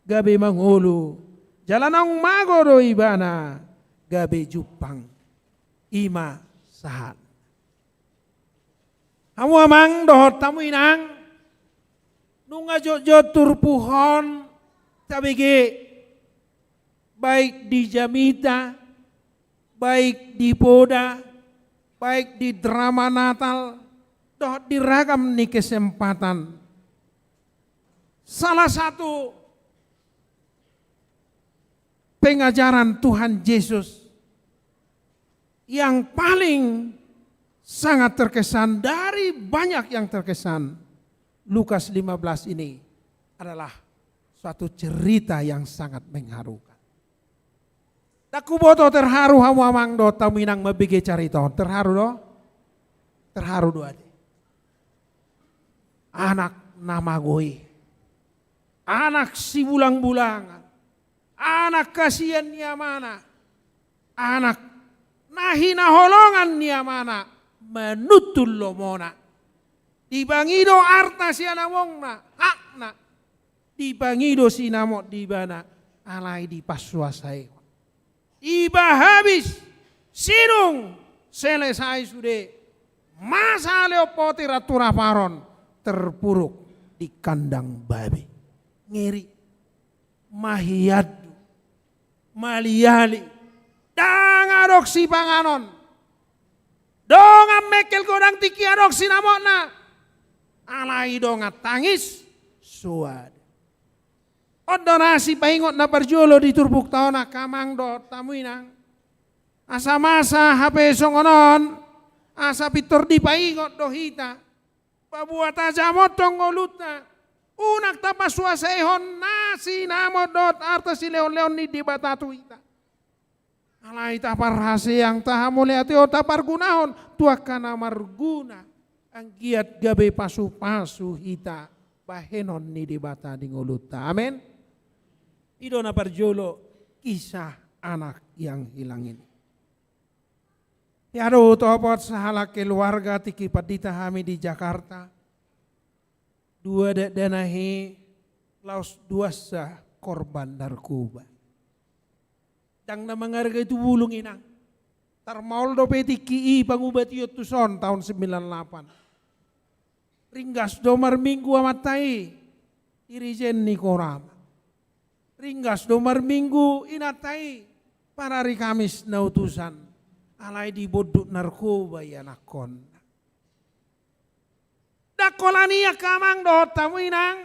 gabe mangolu, jala naung mago do ibana, gabe jumpang. I ma sahat. Hamu amang dohot hamu inang, nunga jotjot turpuk on tabege, baik di jamita, baik di poda, baik di drama Natal, dohot di ragam ni kesempatan. Salah satu pengajaran Tuhan Yesus yang paling sangat terkesan dari banyak yang terkesan Lukas lima belas ini adalah suatu cerita yang sangat mengharukan. Ndang huboto terharu hamu amang dohot hamu inang mambege carita on. Terharu do? Terharu do ate. Anak na mago i. Anak sibulangbulangan. Anak hasian ni amana. Anak na hinaholongan ni amana. Manuntun lomona. Dipangido arta sian amongna. Hakna. Dipangido sinamot di ibana, alai dipasuasaihon. Iba habis, sidung, selesai sude. Masa lehon potir tu raparon, terpuruk di kandang babi. Ngeri. Mahiandu. Maliali. Ndang adong sipanganon. Dongan mengkel godang tingki adong sinamotna. Alai dongan tangis suada. On do na sipaingot na parjolo di turpukta on angka amang dohot hamu inang. Asa masa hape songon on, asa pintor dipaingot do hita. Paboa tajamothon ngolunta, unang tapasuasaihon na sinamot dohot arta silehonlehon ni Debata tu hita. Alai taparhaseang, tahamauliatehon, tapargunahon tu angka na marguna, anggiat gabe pasupasu hita bahenon ni Debata di ngolunta. Amen. I do na parjolo kisah anak yang hilang ini. Hea do hutopot sahalak keluarga tingki pandita hami di Jakarta. Dua dakdanak i laos duansa korban narkoba. Ndang na manghargai tu bulung inang. Tarmaol dope tingki i pangubation tuson taon sembilan lapan. Ringgas do marminggu amanta i, dirijen ni Korama. Ringgas do marminggu inanta i, parari Kamis na utusan, alai dibondut narkoba i anakkonna. Ndang holan i angka amang dohot hamu inang,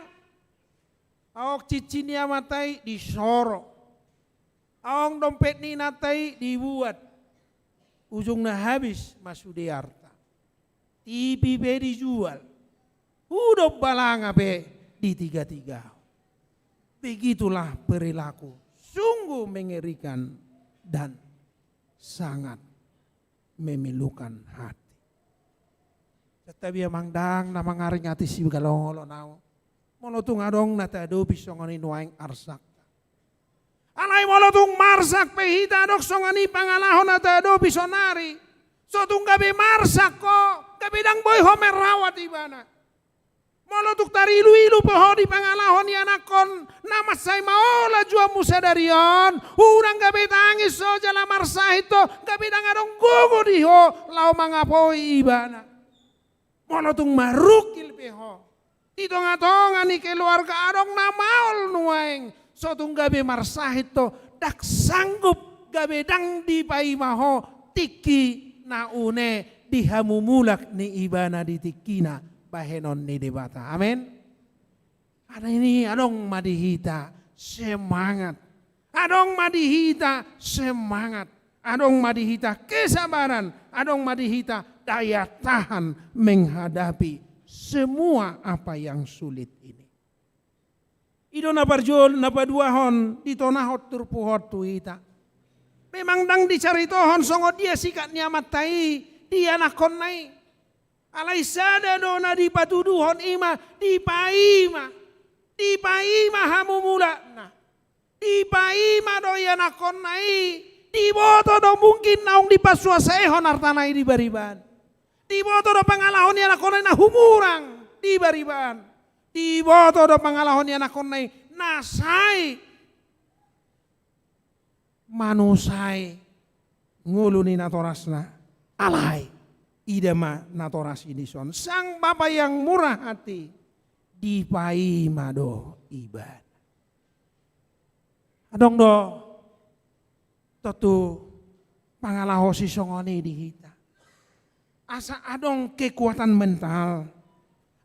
aong cincin ni amanta i disoro. Aong dompet ni inanta i dibuat. Ujungna habis ma sude arta. T V pe dijual. Hudon balanga pe ditigatigahon. Begitulah perilaku sungguh mengerikan dan sangat memilukan hati. Santabi amang, ndang na mangaringati sigalolon au. Molo tung adong na taadopi songon i nuaeng arsakta. Alai molo tung marsak pe hita adong songon i pangalaho na taadopi saonari, so tung gabe marsak ho, gabe ndang boi ho merawat ibana. Molo tung tariluilu pe ho di pangalaho ni anakkon, na mansai maol ajuanmu sadari on, unang gabe tangis ho jala marsahit ho, gabe ndang adong gogo di ho laho mangapoi ibana. Molo tung marungkil pe ho di tongatonga ni keluarga, adong na maol nuaeng, so tung gabe marsahit ho, ndang sanggup, gabe ndang dipaima ho tingki na une di hamumulak ni ibana di tingkina bahenon ni Debata. Amen. Alani i adong ma di hita semangat. Adong ma di hita semangat. Adong ma di hita kesabaran. Adong ma di hita daya tahan menghadapi semua apa yang sulit ini. I do na parjolo, na paduahon, ditonahon turpuk on tu hita. Memang ndang dicaritohon songon dia sikap ni amanta i di anakkonna i. Alai sada do na dipatuduhon, i ma dipaima. Dipaima hamumulakna. Dipaima do i anakkonna i. Diboto do mungkin naung dipasuasaihon artana i di bariban. Diboto do pangalaho ni anakkonna i na humurang di bariban. Diboto do pangalaho ni anakkonna i na sai manusai ngolu ni natorasna. Alai ida ma natoras i dison, sang bapa yang murah hati, dipaima do ibana. Adong do tontu pangalaho sisongon i di hita. Asa adong kekuatan mental,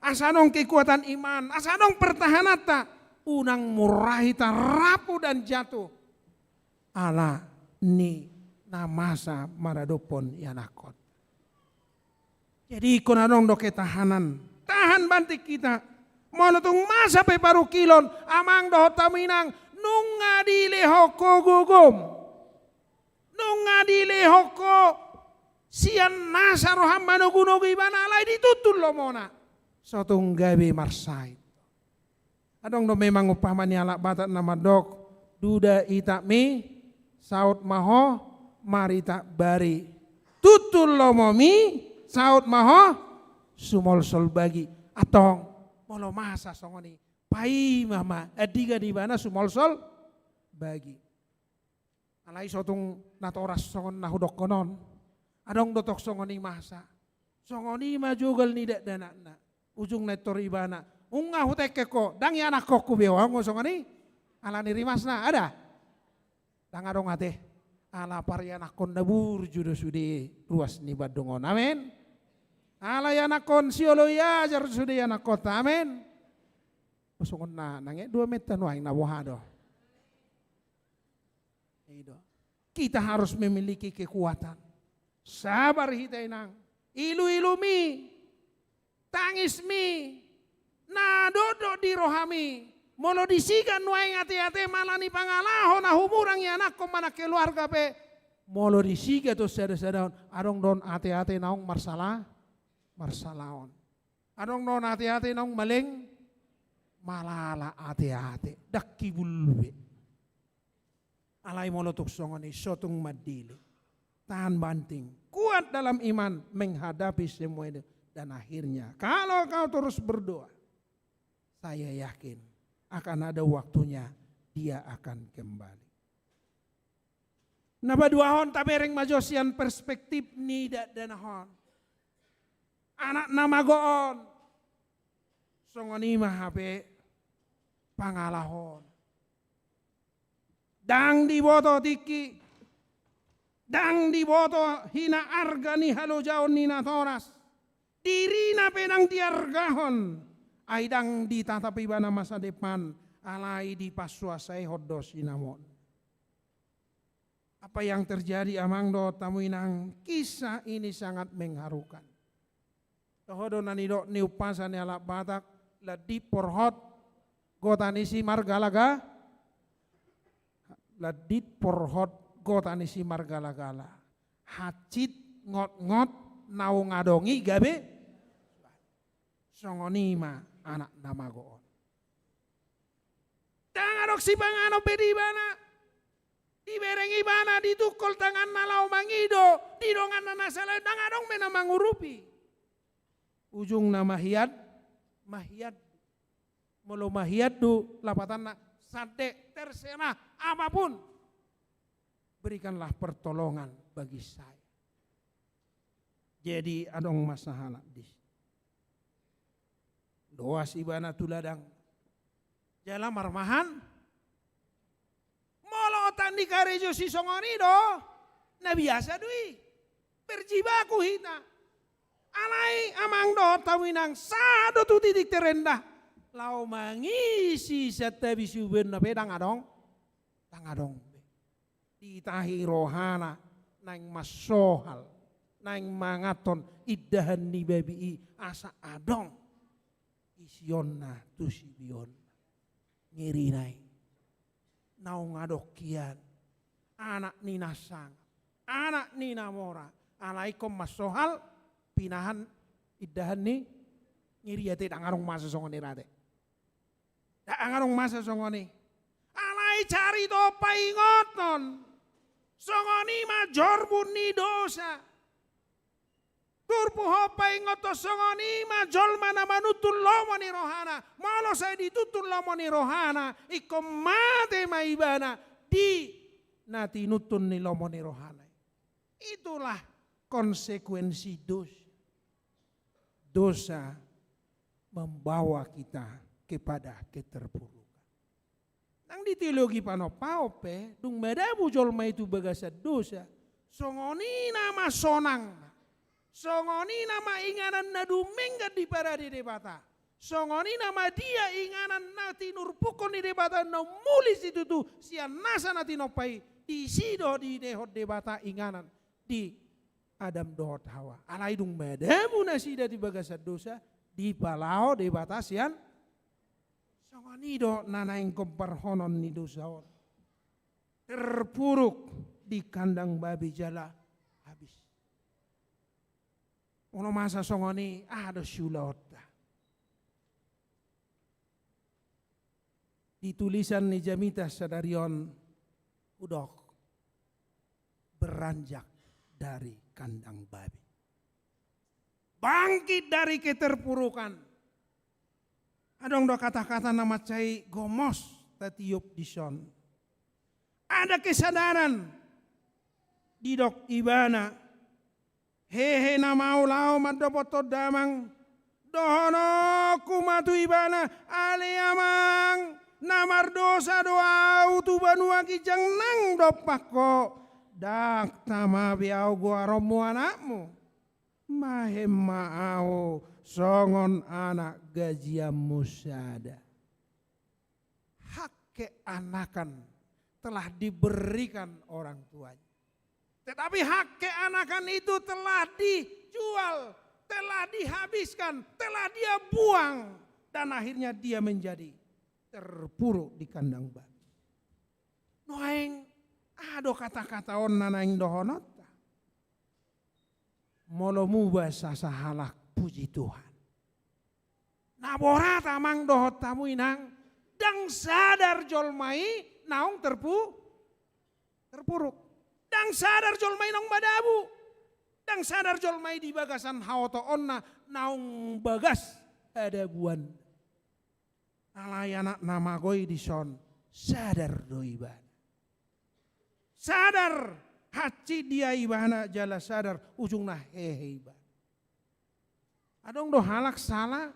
asa adong kekuatan iman, asa adong pertahananta, unang murah hita rapuh dan jatuh ala ni na masa maradophon i anakkon. Jadi ingkon adong do ketahanan. Tahan banting hita. Molo tung masa pe parungkilon, amang dohot hamu inang, nunga dilehon ho gogom. Nunga dilehon ho sian nasa roham manogunogu ibana, alai dituntun lomona. So tung gabe marsahit. Adong do memang umpama ni halak Batak na mandok, duda itapmi, saut ma ho, maritak bari. Tuntun lomomi, saut ma ho, sumolsol bagi. Antong, molo masa songon i, paima ma andigan ibana sumolsol bagi. Alai so tung natoras songon na hudokkon on, adong do tong songon i masa. Songon i ma jogal ni dakdanakna. Ujungna intor ibana, nunga hutengkek ho, ndang ianakkonku be ho, songon i. Ala ni rimasna, ada? Ndang adong ate. Ala parianakkon na burju do sude ruas ni Bandung on. Amen. Ala ianakkon sioloi ajar sude ianakkonta. Amen. Songon na nanget dua menta nuaeng na boha do. I do. Kita harus memiliki kekuatan. Sabar hita inang. Iluilumi, tangismi, na dotdot di rohami. Molo disigat nuaeng ateate, ala ni pangalaho na humurang ianakkon manang keluarga pe. Molo disigat on sada-sada on, adong do on ateate naung marsala, marsalaon. Adong do on ateate naung maleng, malala ateate, ndang hibul be. Alai molo tung songon i, so tung mandele. Tahan banting. Kuat dalam iman menghadapi semua itu. Dan akhirnya, kalau kau terus berdoa, saya yakin akan ada waktunya dia akan kembali. Na paduahon, tabereng ma jo sian perspektif ni dakdanak on. Anak na mago on. Songon i ma hape pangalaho on. Ndang diboto tingki, ndang diboto hina arga ni halojaon ni natoras. Dirina pe ndang diargahon, ai ndang ditatap ibana masa depan, alai dipasuasaihon do sinamot. Apa yang terjadi, amang dohot hamu inang, kisah ini sangat mengharukan. Toho do na nidok ni umpasa ni halak Batak, landit porhot gota ni simargalaga-, landit porhot gota ni simargalagala. Hansit ngotngot naung adong i gabe. Songon i ma anak na mago on. Ndang adong sipanganon be di ibana. Dibereng ibana, ditungkol tanganna laho mangido di donganna na sala i, ndang adong be na mangurupi. Ujungna mahian, mahian. Molo mahian do lapatanna, sandek, terserah apapun, berikanlah pertolongan bagi saya. Jadi adong ma sahalak disi, loas ibana tu ladang. Jala marmahan. Molo otak ni karejo sisongon i do, na biasa do i. Berjibaku hita. Alai amang dohot hamu inang, sahat do tu titik terendah. Laho mangisi santabi siubeonna pe ndang adong. Ndang adong be. Diitahi rohana naeng mansohal, naeng manganhon indahan ni babi i asa adong isionna tu siubeonna. Ngeri nai. Naung adong hian, anak ni na sangap, anak ni na mora, alai ingkon mansohal pinahan indahan ni, ngeri ate, ndang adong masa songon i rade. Ndang adong masa songon i. Alai carito paingothon. Songon i ma jorbut ni dosa. Turpuk on paingothon, songon i ma jolma na manuntun lomo ni rohana. Molo sai dituntun lomo ni rohana, ingkon mate ma ibana di na tinuntun ni lomo ni rohana. Itulah konsekuensi dosa. Dosa membawa kita kepada keterpurukan. Nang di teologi panompaon pe, dung madabu jolma i tu bagasan dosa, songon i nama sonangna, songon i nama inganan na dumenggan diparade Debata, songon i nama dia inganan na tinurpukhon ni Debata na muli situtu sian nasa na tinompa i, disi do dilehon Debata inganan di Adam dohot Hawa. Alai dung madabu nasida di bagasan dosa, dipalao Debata sian. Songon i do na naeng gombarhonon ni dosa on. Terpuruk di kandang babi jala habis. Molo masa songon i, aha do siulaonta? Di tulisan ni jamita sadari on hudok, beranjak dari kandang babi. Bangkit dari keterpurukan. Adong do kata-kata na mansai gomos tatiop dison. Ada kesadaran, didok ibana, hehe nama au laho mandopothon damang. Dohononku ma tu ibana, ale amang, na mardosa do au tu banua ginjang nang dompak ho. Ndang tama be au goaronmu anakmu. Mahen ma au songon anak gajianmu sada. Hak keanakan telah diberikan orang tuanya. Tetapi hak keanakan itu telah dijual, telah dihabiskan, telah dia buang, dan akhirnya dia menjadi terpuruk di kandang babi. Nuaeng, aha do kata-kata on na naeng dohononta? Molo mubasa sahalak, puji Tuhan. Na borat amang dohot hamu inang, ndang sadar jolma i naung terpu-, terpuruk. Ndang sadar jolma i naung madabu. Ndang sadar jolma i di bagasan haotoonna naung bagas hadabuan. Alai anak na mago i dison sadar do ibana. Sadar hansit dia ibana jala sadar ujungna hehe ibana. Adong do halak sala,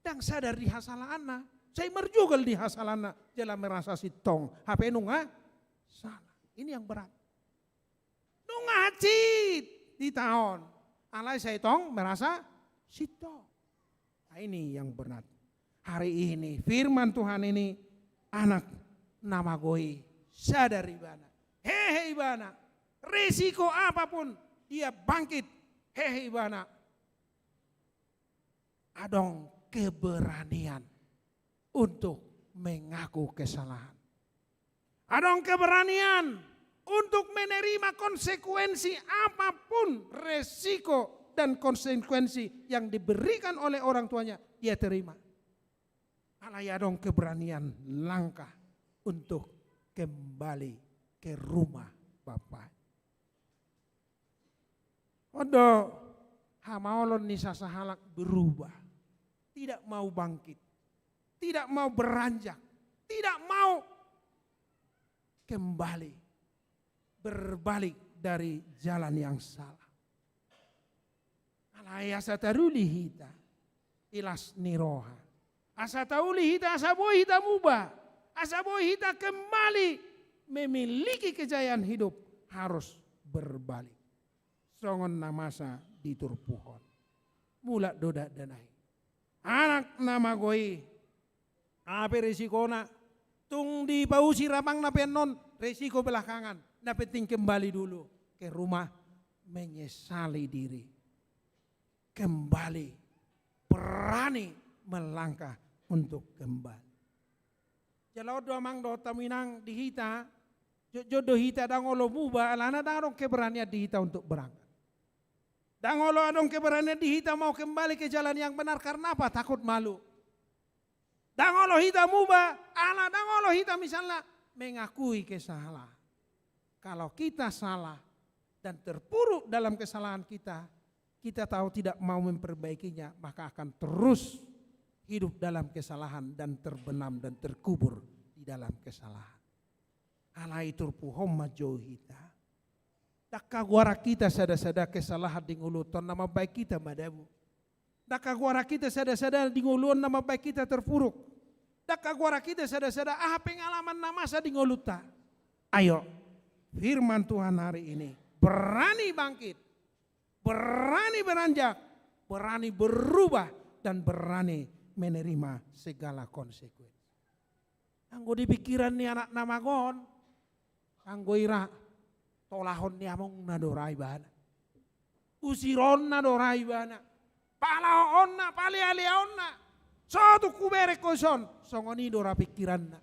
ndang sadar di hasalaanna, sai marjugal di hasalaanna jala merasa sintong, hape nunga sala. Ini yang berat. Nunga hansit ditaon, alai sai tong merasa sintong. Nah, ini yang berat. Hari ini firman Tuhan ini, anak na mago i sadar ibana, hehe ibana, resiko apapun dia bangkit, hehe ibana. Adong keberanian untuk mengaku kesalahan. Adong keberanian untuk menerima konsekuensi apapun, resiko dan konsekuensi yang diberikan oleh orang tuanya, dia terima. Alai adong keberanian langkah untuk kembali ke rumah Bapa. On do hamaolon ni sasahalak berubah, tidak mau bangkit, tidak mau beranjak, tidak mau kembali, berbalik dari jalan yang salah. Alai asa taruli hita i las ni roha, asa tauli hita, asa boi hita muba, asa boi hita kembali memiliki kejayaan hidup, harus berbalik. Songon na masa di turpuk on. Mulak do dakdanak i. Anak na mago i, aha pe resikona, tung dipausir abangna pe annon, resiko belakangan. Na penting kembali dulu ke rumah, menyesali diri. Kembali, berani melangkah untuk kembali. Jala on do amang dohot hamu inang, di hita, jotjot do hita ndang olo muba, alana ndang adong keberanian di hita untuk berangkat. Ndang olo adong keberanian di hita mau kembali ke jalan yang benar, karena apa? Takut malu. Ndang olo hita muba, ala ndang olo hita misalna mengakui kesalahan. Kalau kita salah dan terpuruk dalam kesalahan kita, kita tahu tidak mau memperbaikinya, maka akan terus hidup dalam kesalahan dan terbenam dan terkubur di dalam kesalahan. Alai turpuk on manjou hita. Ndang hagoaran hita sada-sada kesalahan di ngolu on na mambahen hita madabu. Ndang hagoaran hita sada-sada di ngolu on na mambahen hita terpuruk. Ndang hagoaran hita sada-sada aha pengalaman na masa di ngolunta. Ayo, firman Tuhan hari ini, berani bangkit, berani beranjak, berani berubah, dan berani menerima segala konsekuensi. Anggo di pikiran ni anak na mago on, anggo i ra, tolahon ni amongna do ra ibana. Usironna do ra ibana. Palaoonna, palealeaonna. Sotung hubereng ho dison. Songon i do ra pikiranna.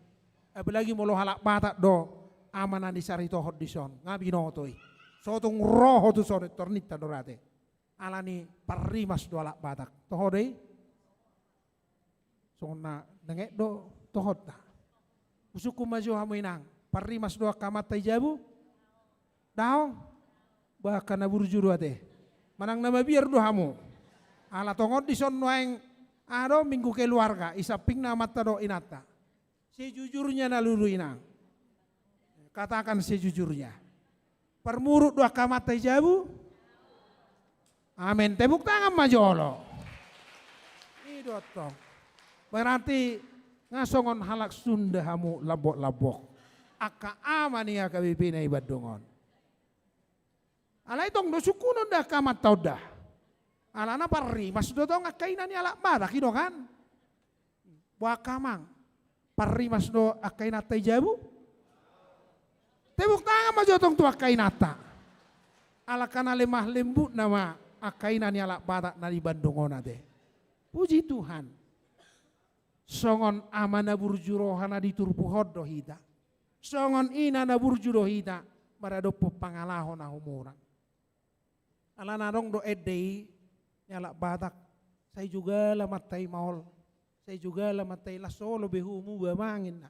Apalagi molo halak Batak do ama na nisaritahon dison. Nga binoto i. Sotung ro ho tuson, tor ninta do ra te. Alani parrimas do halak Batak. Toho do i? Songon na nenget do tohonta. Husungkun ma jo hamu inang, parrimas do angka amanta i jabu? Daong? Ba angka na burju do ate. Manang na mabiar do hamu. Ala tongon dison nuaeng, aha do, minggu keluarga, i sampingna amanta dohot inanta. Sejujurnya na lulu inang. Katakan sejujurnya. Parmuruk do angka amanta i jabu? Amen. Tepuk tangan ma jolo. I do antong. Berarti nga songon halak Sunda hamu lambok-lambok. Angka ama ni H K B P na i Bandung on. Alai tong do sungkunon da angka amanta on da. Alana parrimas do tong angka ina ni halak Batak i do kan. Boha angka amang, parrimas do angka inanta i jabu? Tepuk tangan ma jo tong tu angka inanta. Ala angka na lemah lembut nama angka ina ni halak Batak na di Bandung on ate. Puji Tuhan. Songon ama na burju rohana di turpuk on do hita. Songon ina na burju do hita maradophon pangalaho na humurang. Alana adong do ende i ni halak Batak, sai jugala amanta i maol, sai jugala amanta i, las olo be ho muba amang inna.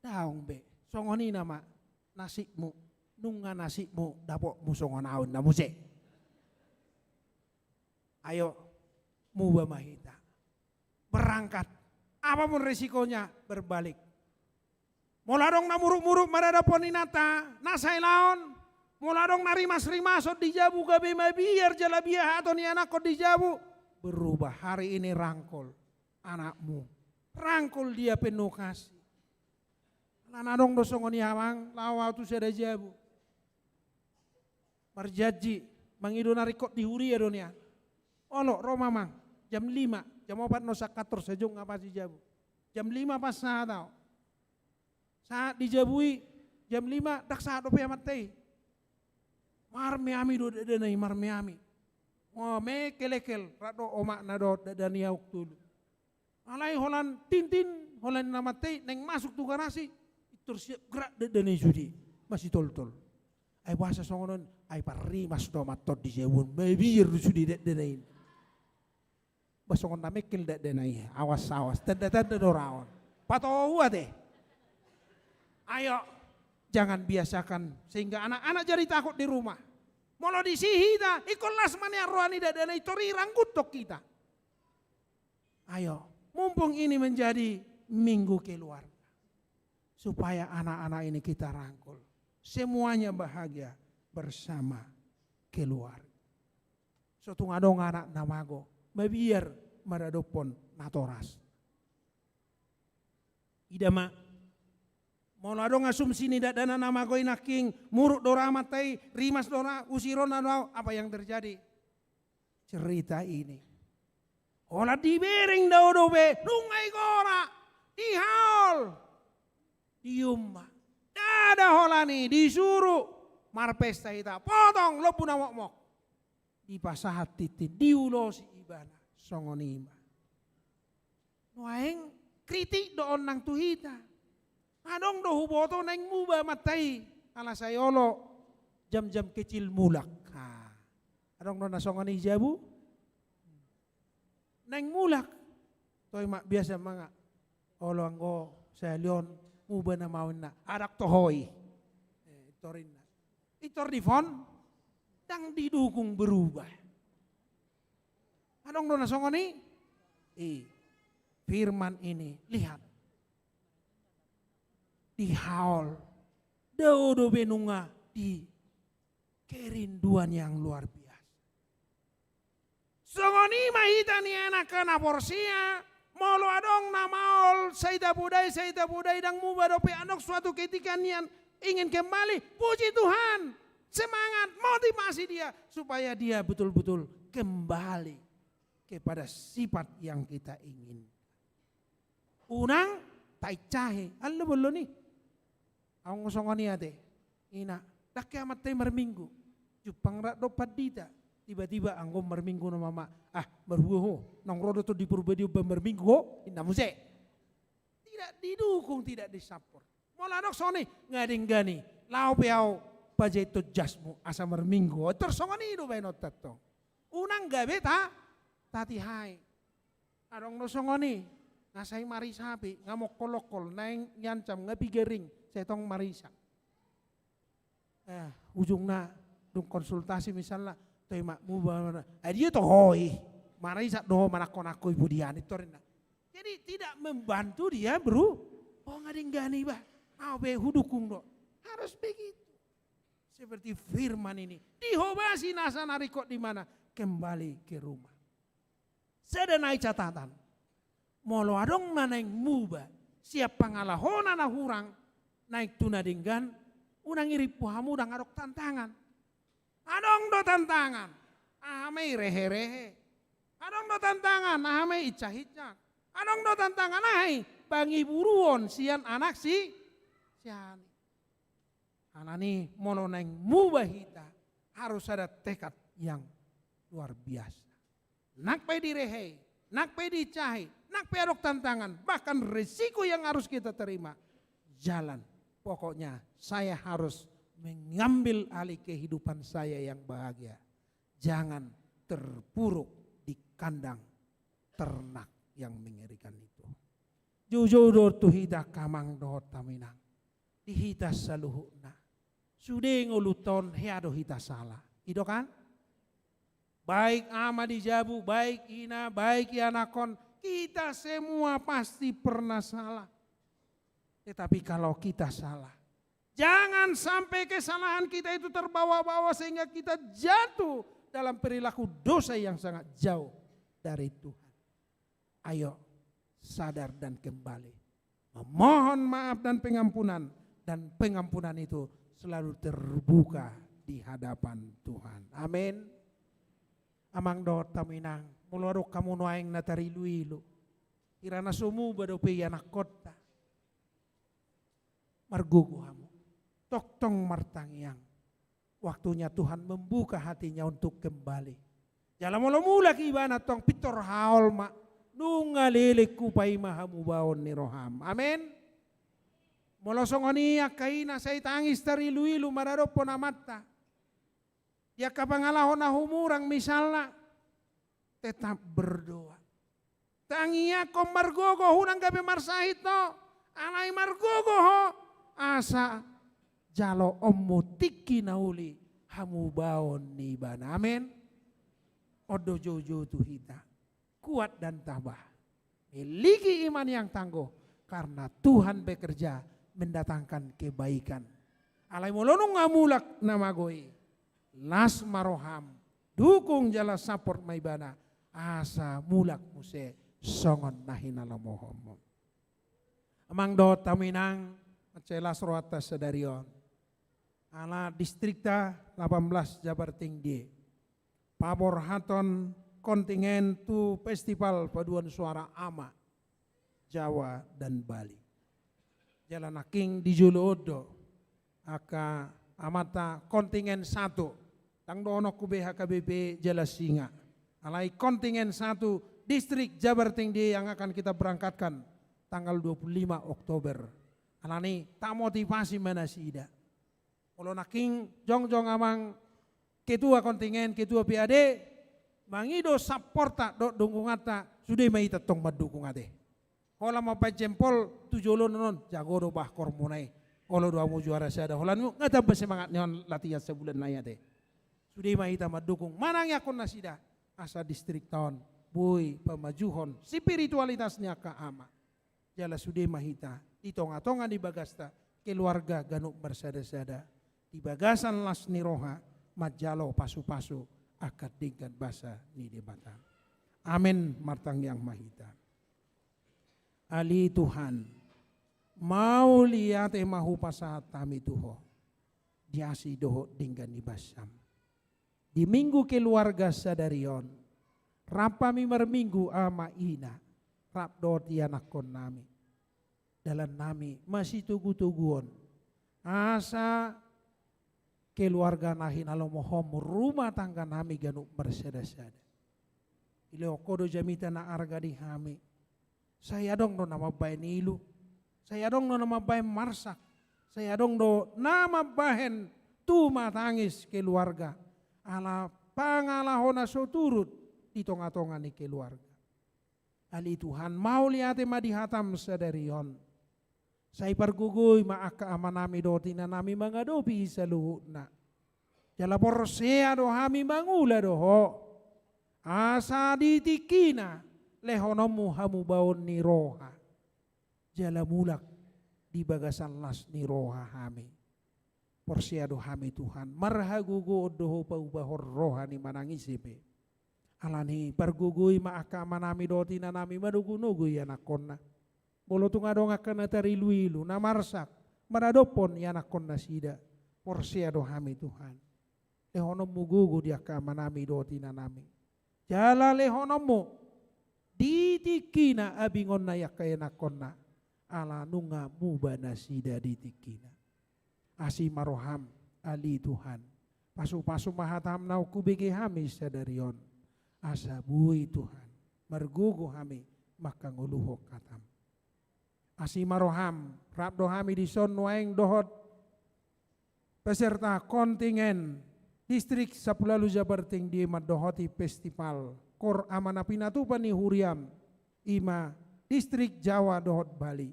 Daong be, songon i nama nasibmu, nunga nasibmu dapotmu songon au inna muse. Ayo, muba ma hita. Berangkat. Apapun resikonya, berbalik. Molo adong na muruk-muruk maradophon inanta, na sai laon. Molo adong na rimas-rimason di jabu gabe mabiar jala biahaton ianakhon di jabu, berubah. Hari ini rangkul anakmu. Rangkul dia penuh kasih. Alana adong do songon i amang, laho au tu sada jabu. Marjanji, mangido na ringkot di huria do nian. Olo, ro ma amang, jam lima, jam opat na husangkap tor sajongjong nga pas di jabu. Jam lima pas sahat au. Sahat di jabu i, jam lima, ndang sahat dope amanta i. Marmeami do dakdanak i, marmeami. Nga mekelekel, rap do omakna dohot dakdanak i ahu tolu. Alai holan tintin, holan amanta i, naeng masuk tu garasi, i tor siap gerak dakdanak i sude, masitoltol. Ai boasa songon on, ai parrimas do amanta on di jabu on, mabiar do sude dakdanak i. Ba songon na mekkel dakdanak i, awas, awas, tanda-tanda do ra on. Patohu ate. Ayo, Jangan biasakan sehingga anak-anak jadi takut di rumah. Molo disi hita, ingkon las ma nian roha ni dakdanak i, tor i rangguthon hita. Ayo, mumpung ini menjadi minggu keluarga, supaya anak-anak ini kita rangkul. Semuanya bahagia bersama keluarga. So tung adong anak na mago, mabiar maradophon natoras. Ida ma, molo adong asumsi ni dakdanak na mago i nangkin, muruk do ra amanta i, rimas do ra, usiron do ra, apa yang terjadi? Cerita ini. Holan dibereng dao dope, nunga igora, dihaol, diumma. Ndada holan i, disuru marpesta hita, potong, lombu na mokmok. Dipasahat tintin, diulosi ibana, songon i ma. Nuaeng kritik do on nang tu hita. Adong do huboto naeng muba amanta i, ala sai olo jam-jam kecil mulak. Ha. Adong do na songon i jabu? Naeng mulak. Toe ma biasa manga. Olo anggo sahali on muba nama on na. Adong toho i. Eh, tor inna. Itor di fon, ndang didukung berubah. Adong do na songon i? I. Firman ini, lihat. Dihaol. Dao dope nunga di kerinduan yang luar biasa. Songon i ma hita ni anak na porsea, molo adong na maol, sai tapodai, sai tapodai, ndang muba dope, adong suatu ketika nian ingin kembali, puji Tuhan, semangat, motivasi dia, supaya dia betul-betul kembali kepada sifat yang kita inginkan. Unang tainsahi, allo bolon i. Anggo songon i ate, ina, ndang ke amanta i marminggu. Jumpang rap dohot pandita. Tiba-tiba anggo marminggu nama ma, ah, marhua ho, naung ro do Tondi Porbadia umbahen marminggu ho, inna muse. Tidak didukung, tidak disupport. Molo adong songon i, nga denggan i, laho pe au pajaithon jasmu asa marminggu ho. Tor songon i do bahenonta tong. Unang gabe ta, tatihai. Adong do songon i, nga sai marisa pe, nga mongkol-ongkol, naeng iancam, nga piga ring, sai tong marisa. Eh, ujungna dung konsultasi misalna, toe ma muba, ah, dia toho i, marisa do ho manangko-nangko i pudian i, tor inna. Jadi tidak membantu dia, bro. Oh, nga denggan i bah. Au pe hudukung do. Harus begitu. Seperti firman ini. Dihobasi nasa na ringkot di mana? Kembali ke rumah. Sada nai catatan. Molo adong na naeng muba sian pangalahona na hurang, naeng tu na denggan, unang irimpu hamu ndang adong tantangan. Adong do tantangan, aha ma i rehe-rehe. Adong do tantangan, aha ma i incah-incah. Adong do tantangan, aha i pangiburuon sian anak si, sian i. Alani molo naeng muba hita, harus ada tekad yang luar biasa. Nang pe direhei, nang pe diinsahi, nang pe adong tantangan, bahkan resiko yang harus kita terima. Jalan. Pokoknya saya harus mengambil alih kehidupan saya yang bahagia. Jangan terpuruk di kandang ternak yang mengerikan itu. Joujou do tu hita angka amang dohot hamu inang. Di hita saluhutna. Sude ngolunta on hea do hita sala. I do kan? Baik ama di jabu, baik ina, baik ianakhon, kita semua pasti pernah salah. Tetapi kalau kita salah, jangan sampai kesalahan kita itu terbawa-bawa sehingga kita jatuh dalam perilaku dosa yang sangat jauh dari Tuhan. Ayo, sadar dan kembali. Memohon maaf dan pengampunan, dan pengampunan itu selalu terbuka di hadapan Tuhan. Amin. Amang dohot hamu inang, molo adong hamu nuaeng na tarilu-ilu, hira na so muba dope ianakhonta, margogo hamu. Tongtong martangiang. Waktunya Tuhan membuka hatinya untuk kembali. Jala molo mulak ibana tong, pintor haol ma. Nunga leleng hupaima hamubaon ni roham. Amin. Molo songon i angka ina, sai tangis tarilu-ilu maradophon amanta. Di angka pangalaho na humurang misalna, tetap berdoa. Tangiangkon margogo, unang gabe marsahit ho. Alai margogo ho, asa jaloonmu tingki na uli hamubaon ni Ibana. Amen. On do joujou tu hita. Kuat dan tabah. Miliki iman yang tangguh, karena Tuhan bekerja mendatangkan kebaikan. Alai molo nunga mulak na mago i, las ma roham, dukung jala support ma Ibana, asa mulak muse songon na hinalomohonmu. Amang dohot hamu inang, mansai las rohanta sadari on. Ala distrikta lapan belas Jabar Tinggi paborhathon kontingen tu festival paduan suara Ama Jawa dan Bali. Jala nangkin di jolo on do angka amanta kontingen satu. Ndang dohononku be H K B P jala Singa. Alai kontingen satu distrik Jabar Tinggi yang akan kita berangkatkan tanggal dua puluh lima Oktober. Alani tamotivasi ma nasida. Molo nangkin jongjong amang ketua kontingen, ketua P A D, mangido supportta dohot dukunganta, sude ma hita tong mandukung ate. Holan mambahen jempol tu jolo on, jago do bah kormona i. Olo do hamu juara sada, holan nga tamba semangat ni on latihan sabulan nai ate. Sude ma hita mandukung, manangiangkon nasida, asa distrikta on boi pamajuhon spiritualitas ni angka ama. Jala sude ma hita di tongatonga ni bagasta keluarga ganup marsadasada di bagasan las ni roha manjalo pasupasu angka denggan basa ni Debata. Amen. Martangiang ma hita. Ale Tuhan, mauliate ma hupasahat hami tu Ho di asi dohot denggan ni basam. Di Minggu Keluarga sadari on, rap hami marminggu ama ina, rap dohot ianakkonnami. Dalannami masitogutoguon, asa keluarga na hinalomohonmu, rumah tangganami ganup marsadasada. Dilehon Ho do jamita na arga di hami. Sai adong do na mambahen ilu, sai adong do na mambahen marsak, sai adong do na mambahen tumatangis keluarga ala pangalaho na so turut di tongatonga ni keluarga. Ale Tuhan, mauliate ma di hatam sadari on. Sai pargogoi ma angka amanami dohot inanami mangadopi saluhutna. Jala porsea do hami mangula do Ho, asa di tingkina lehononmu hamubaon ni roha, jala mulak di bagasan las ni roha hami. Porsea do hami Tuhan, marhagogoon do Ho paubahon roha ni manang ise pe. Alani pargogoi ma angka amanami dohot inanami manogunogu ianakkonna. Molo tung adong angka na tariluilu, na marsak maradophon ianakkon nasida, porsea do hami Tuhan, lehononmu gogo di angka amanami dohot inanami. Jala lehononmu di tingkina abingonna i angka ianakkonna, ala nunga muba nasida di tingkina. Asi ma roham, ale Tuhan. Pasupasu ma hatam naung hubege hami sadari on. Asa boi Tuhan, margogo hami mangkangoluhon hatam. Asi ma roham, rap do hami dison nuaeng dohot peserta kontingen distrik Sampulu Ualu Jabar Tinggi mandohoti festival Koor Ama na Pinatupa ni Huriam, i ma distrik Jawa dohot Bali.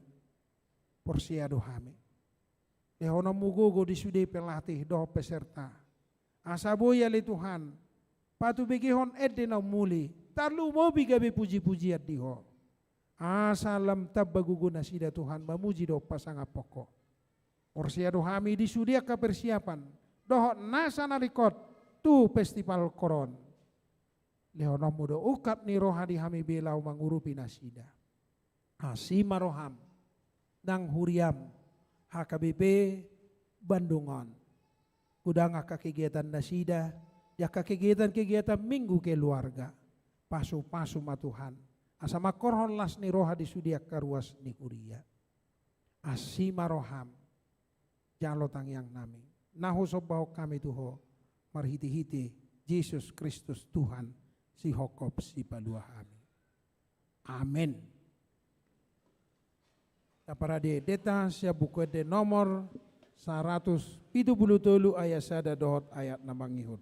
Porsea do hami, lehononmu gogo di sude pelatih dohot peserta. Asa boi ale Tuhan, patubegehon ende na umuli, tarlumobi gabe pujipujian di Ho. Asa lam tamba gogo nasida Tuhan mamuji dohot pasangaphon Ho. Porsea do hami di sude angka persiapan dohot nasa na ringkot tu festival Koor on. Lehononmu do ungkap ni roha di hami be laho mangurupi nasida. Asi ma roham, nang huriam, H K B P Bandung on. Godang angka kegiatan nasida di angka kegiatan-kegiatan Minggu Keluarga. Pasupasu ma Tuhan, asa mangkorhon las ni roha di sude angka ruas ni huria. Asi ma roham, jalo tangiangnami na husombahon hami tu Ho marhitehite Jesus Kristus Tuhan, sihophop sipalua hami. Amen. Taparade endenta sian Buku Ende nomor saratus pitu pulu tolu, ayat sada dohot ayat na mangihut.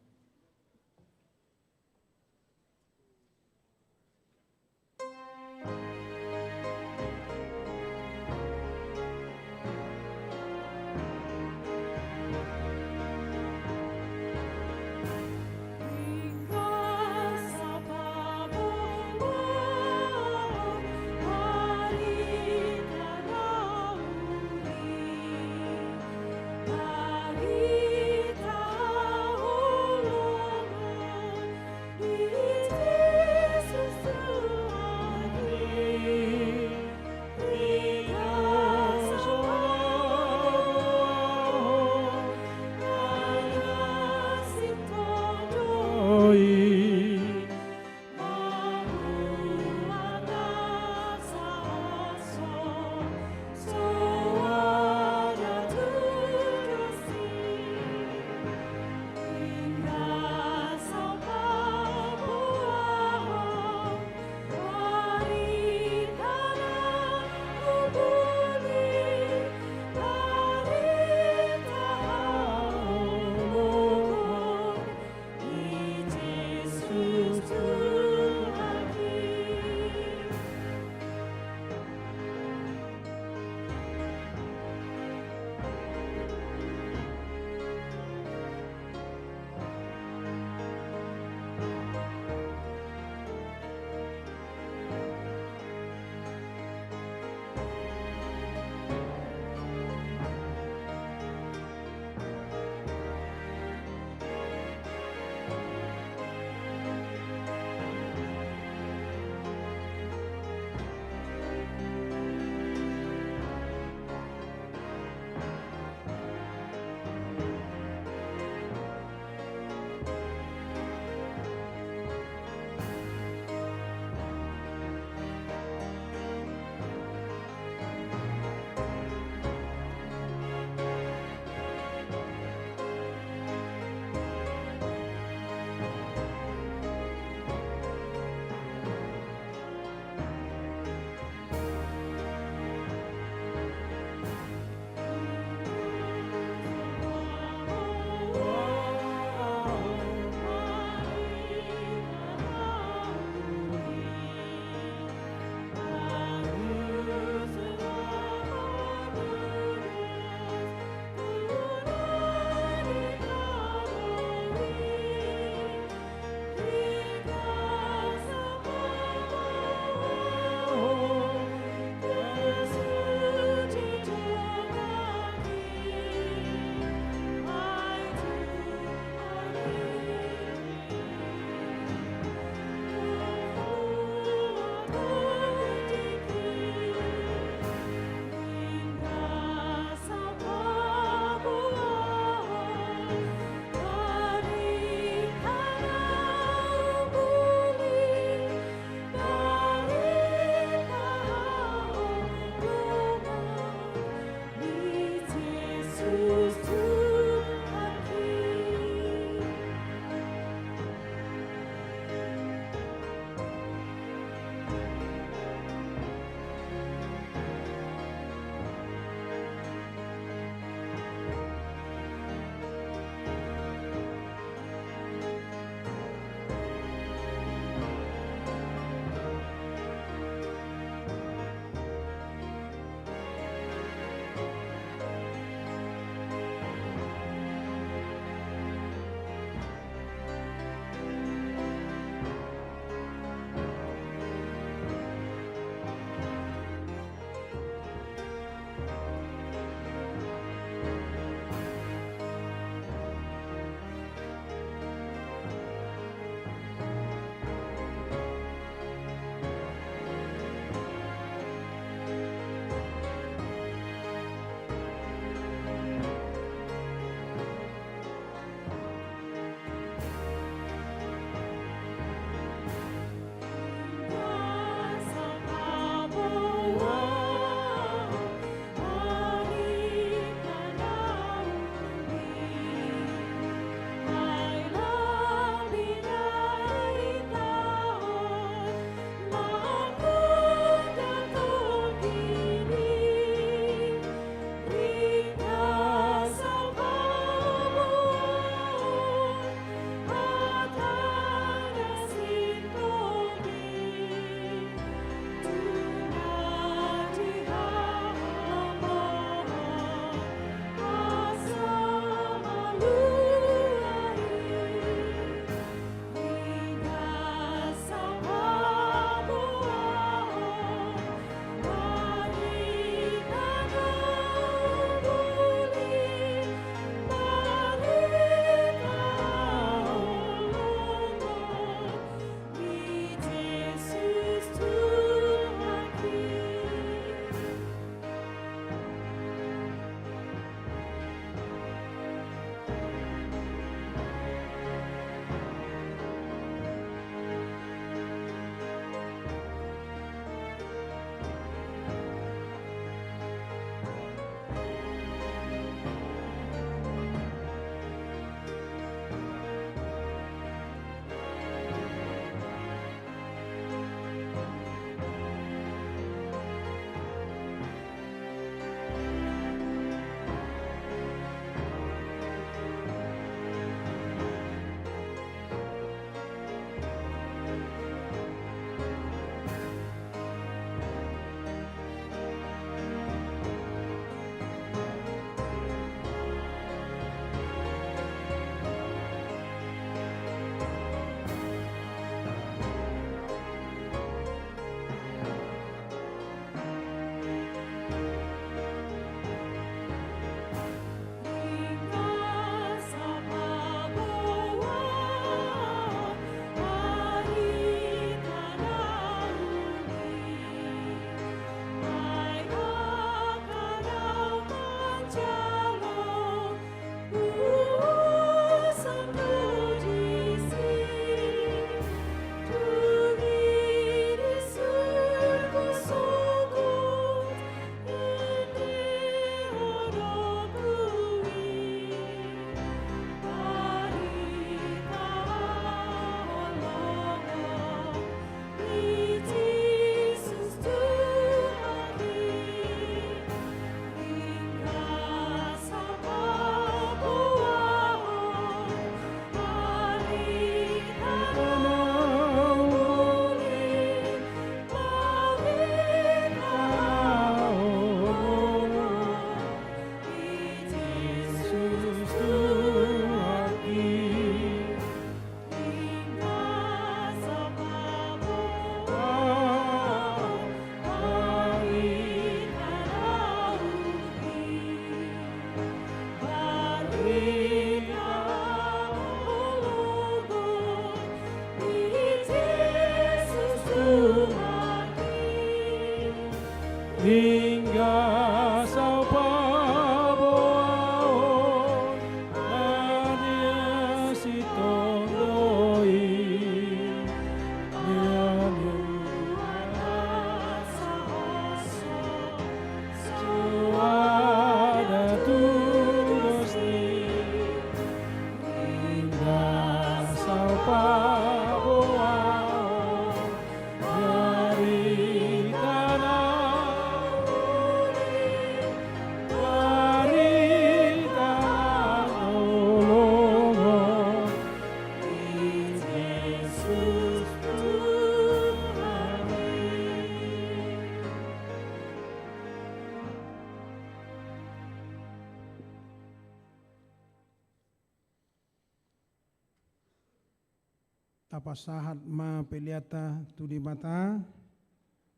Tapasahat ma peleanta tu Debata,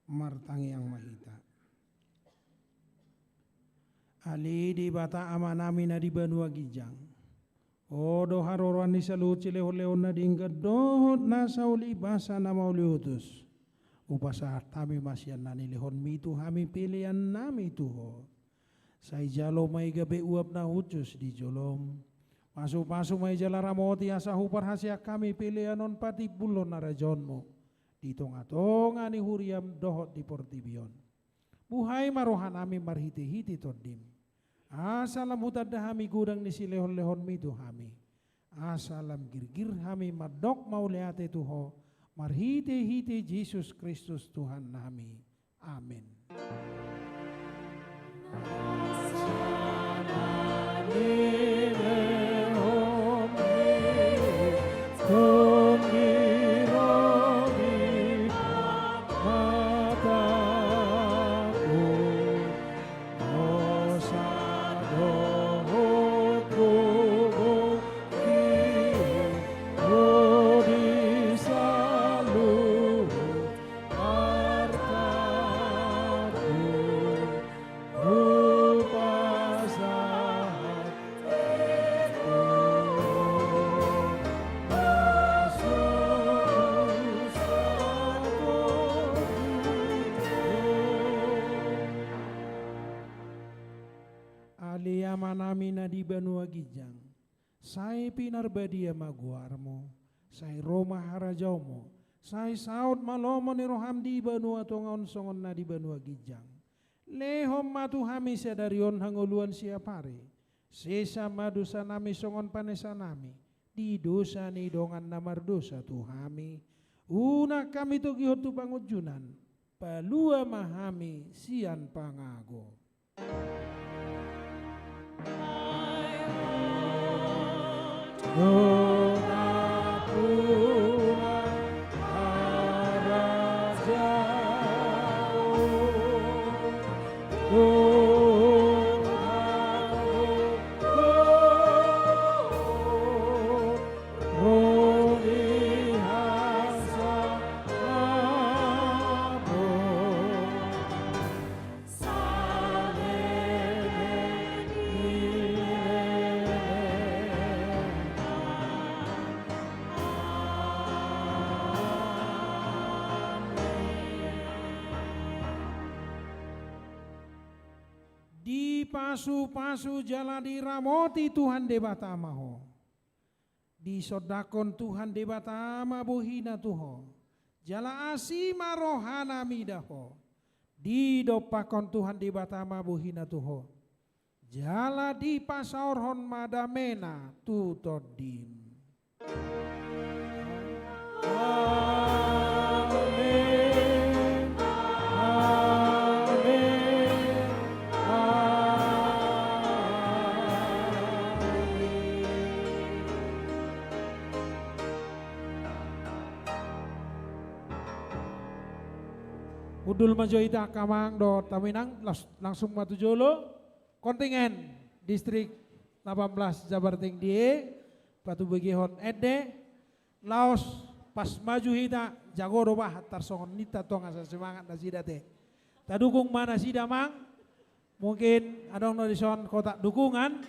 martangiang ma hita. Ale Debata Amanami na di banua ginjang, Ho do haroroan ni saluhut silehonlehon na denggan dohot na saulibasa na mauliutus. Hupasahat hami ma sian na nilehonMi tu hami peleannami tu Ho. Sai jalo ma i gabe uap na hushus di joloM. Pasupasu ma i jala ramoti asa huparhaseang hami pelean on patimbulhon harajaonMu di tongatonga ni huriaM dohot di portibi on. Buhai ma rohanami marhitehite TondiM. Asa lam hutanda hami godang ni silehonlehonMi tu hami. Asa lam girgir hami mandok mauliate tu Ho, marhitehite Jesus Kristus Tuhannami. Amen. Ale Amanami na di banua ginjang, sai pinarbadia ma goarMu, sai ro ma harajaonMu, sai saut ma lomo ni rohaM di banua tonga on songon na di banua ginjang. Lehon ma tu hami sadari on hangoluan siapari. Sesa ma dosanami songon panesanami di dosa ni dongan na mardosa tu hami. Unang hami togihon tu pangunjunan, palua ma hami sian pangago. Dipasupasu jala diramoti Tuhan Debata ma ho. Disondangkon Tuhan Debata ma bohina tu ho, jala asi ma rohana mida ho. Didompakkon Tuhan Debata ma bohina tu ho, jala dipasaorhon ma damena tu tondim. Amen. Amen. Amen. Hundul ma jo hita angka amang dohot inang, las-, langsung ma tu jolo. Kontingen Distrik lapan belas Jabar Tinggi, patubegehon ende, laos pas maju hita, jago do bah, tarsongon ninta tong asa semangat nasida te. Tadukung ma nasida amang, mungkin adong do dison kotak dukungan,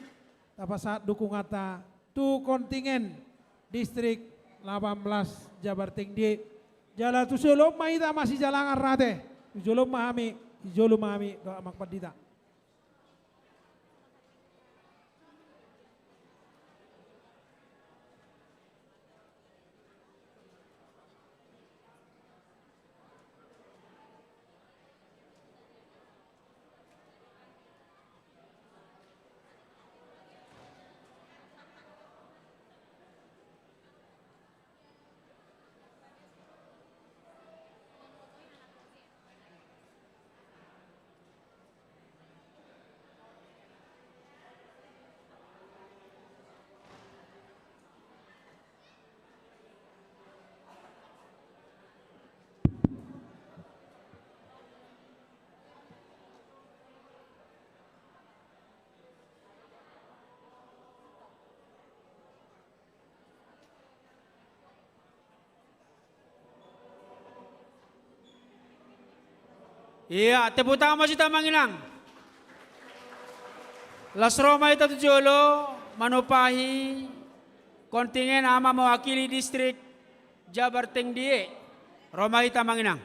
tapasahat dukunganta tu kontingen Distrik lapan belas Jabar Tinggi. Jala tu jolo ma hita masijalangan ra te, tu jolo ma hami, tu jolo ma hami dohot amang pandita. Ia, tepuk tangan ma tu hita amang inang. Laos ro ma hita tu jolo manumpahi kontingen ama mewakili distrik Jabar Tinggi. Ro ma hita amang inang.